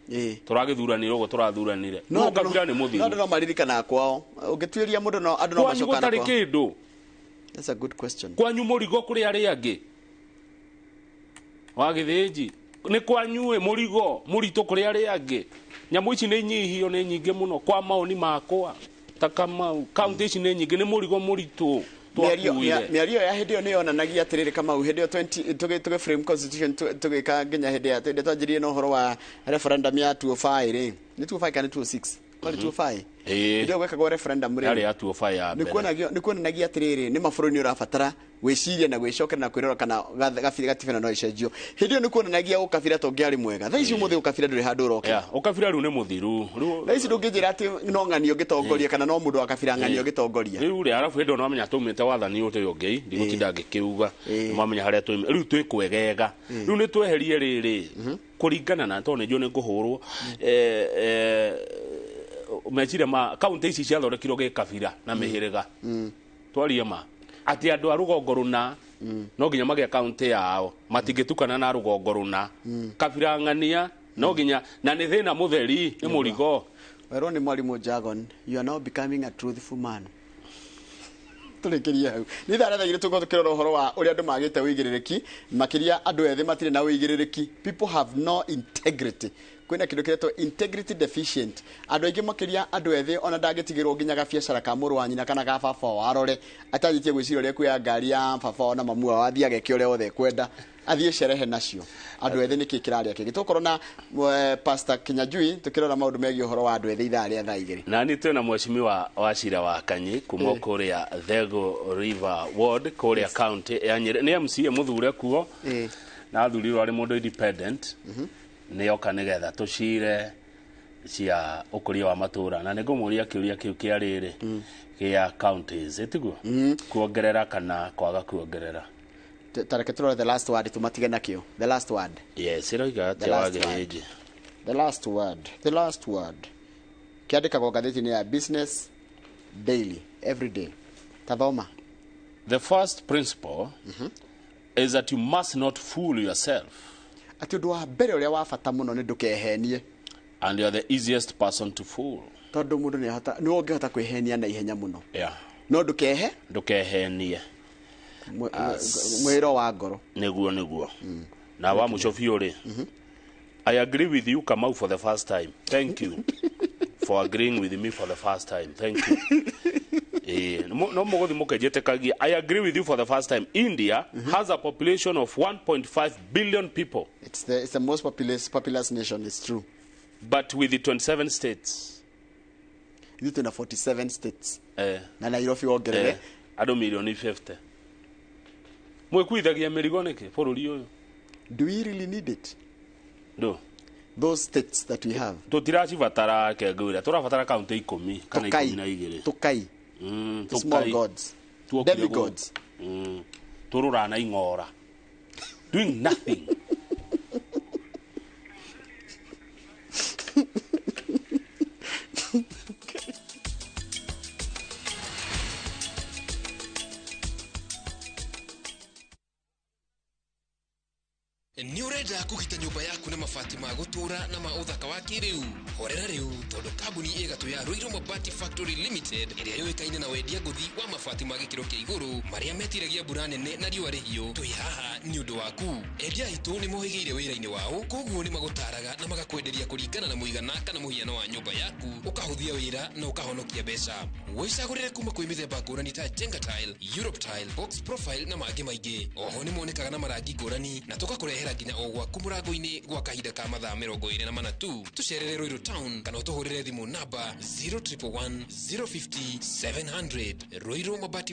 Speaker 3: Tũragĩthuranire ũguo tũrathuranire. No ũkabira nĩ mũthiru.
Speaker 1: No andũ no maririkanaga kwao. Ũngĩtuĩria mũndũ no andũ no
Speaker 3: Kwanyu
Speaker 1: macokana
Speaker 3: gũtarĩ
Speaker 1: kwao.
Speaker 3: kĩndũ.
Speaker 1: That's a good question.
Speaker 3: Kwanyu mũrigo kũrĩ arĩa angĩ. Wa Gĩthĩnji. Nĩ kwanyu ĩ mũrigo mũritũ kũrĩ arĩa angĩ. Nyamũ ici nĩ nyihio nĩ nyingĩ mũno kwa maoni makwa. Ta Kamau, county ici nĩ nyingĩ nĩ mũrigo mũritũ.
Speaker 1: Mĩario ya hĩndĩ ĩyo nĩ yonanagia atĩrĩrĩ Kamau, hĩndĩ ĩyo 20 tũgĩ frame constitution tũgĩka nginya hĩndĩ ya hĩndĩ twanjirie na ũhoro wa referendum ya 205 rĩ. Nĩ 205 kana 206? Kwani 205? Hĩndĩ ĩyo gwekagwo referendum rĩ.
Speaker 3: Yarĩ ya 205 ya mbere.
Speaker 1: Nĩ kuonanagia atĩrĩrĩ nĩ mabũrũri nĩ ũrabatara gwĩciria na gwĩcokera na kwĩrora kana gatiba no ĩcenjio. Hĩndĩ ĩyo nĩ kuonanagia ũkabira tũngĩarĩ mwega. Thaa ici ũmũthĩ ũkabira ndũrĩ handũ ũroka.
Speaker 3: Ũkabira rĩu nĩ mũthiru.
Speaker 1: Thaa ici ndũngĩnjĩra atĩ no ng'ani ũngĩtongoria kana no mũndũ wa kabira ng'ani ũngĩtongoria.
Speaker 3: Rĩu rĩ arabu hĩndĩ ĩyo nĩwamenya twaumĩte wathani ũyũ ũngĩ, ndigũtinda ngĩkĩuga. Nĩwamenya harĩa twaumĩte. Rĩu twĩ kwegega. Rĩu nĩ tweherie rĩrĩ kũringana na tondũ nĩ njũĩ nĩ ngũhũrwo. Meciria ma kaunti ici ciathondekirwo gĩkabira na mĩhĩrĩga. Twarie ma atĩ andũ a rũgongo rũna No nginya magĩa kaunti yao, matingĩtukana na rũgongo rũna. Kabira ng'ania no nginya, na nĩ thĩna mũtheri, nĩ mũrigo.
Speaker 1: Werwo nĩ mwarimũ Jargon, you are now becoming a truthful man. Tũrĩkĩrie hau. Nĩ ithaa rĩa 2:00 tũkorwo tũkĩrora ũhoro wa ũrĩa andũ magĩte ũigĩrĩrĩki, makĩria andũ ethĩ matirĩ na ũigĩrĩrĩki. People have no integrity. Kwĩna kĩndũ kĩretwo integrity deficient. Andũ aingĩ makĩria andũ ethĩ ona ndangĩtigĩrwo nginya gabiacara ka mũrũ wa nyina kana ga baba wao arore, atanjĩtie gwĩciria ũrĩa kuoya ngari ya baba wao na mamu wao athiĩ ageke ũrĩa wothe ekwenda, athiĩ cerehe nacio. Andũ ethĩ nĩkĩ kĩrarĩa kĩngĩ. Tũgũkorwo na Pastor Kinyanjui tũkĩrora maũndũ megiĩ ũhoro wa andũ ethĩ ithaa rĩa 2:00.
Speaker 3: Na nĩ twĩna mheshimiwa wa Cira wa Kanyi kuma kũrĩa Thego River Ward kũrĩa county ya Nyĩrĩ, nĩ MCA mũthure kuo na athurirwo arĩ mũndũ independent. Nĩ oka nĩgetha tũcire cia ũkũria wa matũra, na nĩ ngũmũria kĩũria kĩu kĩa rĩrĩ kĩa counties, ĩtiguo kuongerera kana kwaga kuongerera.
Speaker 1: Tareke tũrore the last word, tũmatige nakĩo the last word.
Speaker 3: Yes, ĩroiga
Speaker 1: The
Speaker 3: atĩa
Speaker 1: last
Speaker 3: wagĩrĩnje?
Speaker 1: The last word, the last word kĩandĩkagwo ngathĩti-inĩ ya Business Daily every day. Tathoma.
Speaker 3: The first principle is that you must not fool yourself.
Speaker 1: Atĩ ũndũ wa mbere ũrĩa wa bata mũno nĩ ndũkehenie.
Speaker 3: And you are the easiest person to fool.
Speaker 1: Tondũ mũndũ nĩ nĩwe ũngĩhota kwĩhenia na ihenya mũno. No ndũkehe
Speaker 3: ndũkehenie.
Speaker 1: Mwĩro wa ngoro.
Speaker 3: Nĩguo na wa mũico biũ rĩ, I agree with you, Kamau, for the first time. Thank you for agreeing with me for the first time. Thank you. No mũgũthi mũkenjĩtĩkagia. I agree with you for the first time. India has a population of 1.5 billion people.
Speaker 1: It's the most populous nation, it's true.
Speaker 3: But with the 27 states.
Speaker 1: Ithuĩ twĩna 47 states. Na Nairobi wongerere.
Speaker 3: Andũ milioni 50. Mwĩkuithagia mĩrigo nĩkĩ bũrũri ũyũ?
Speaker 1: Do we really need it?
Speaker 3: No.
Speaker 1: Those states that we have.
Speaker 3: Tũtiracibatara, kengwĩra. Tũrabatara kaunti 10 kana 12.
Speaker 1: Tukai. The small gods. Demigods.
Speaker 3: Tũrũrana ing'ora. Doing nothing.
Speaker 2: Nĩ ũrenda kũgita nyũmba yaku na mabati ma gũtũũra na ma ũthaka wa kĩrĩu? Horera rĩu, tondũ kambuni ĩgatũ ya Ruiru Mabati Factory Limited, ĩrĩa yũĩkaine na wendia ngũthi wa mabati ma gĩkĩro kĩa igũrũ marĩa metiragia mbura nene na riũa rĩhiũ, twĩ haha nĩ ũndũ waku. Endia aitũ nĩ mohĩgĩire wĩra-inĩ wao, koguo nĩ magũtaraga na magakwenderia kũringana na mũigana kana mũhiano wa nyũmba yaku, ũkahũthia wĩra na ũkahonokia mbeca. Wĩcagũrĩre kuma kwĩ mĩthemba ngũrani ta Jenga Tile, Europe Tile, Box Profile na mangĩ maingĩ. Oho nĩ monekaga na marangi ngũrani na tũgakũrehera nginya o gwaku mũrango-inĩ gwa kahinda ka mathaa 24 tu. Tũcerere Ruiru Town kana ũtũhũrĩre thimũ namba 0111 050 700. Ruiru Mabati.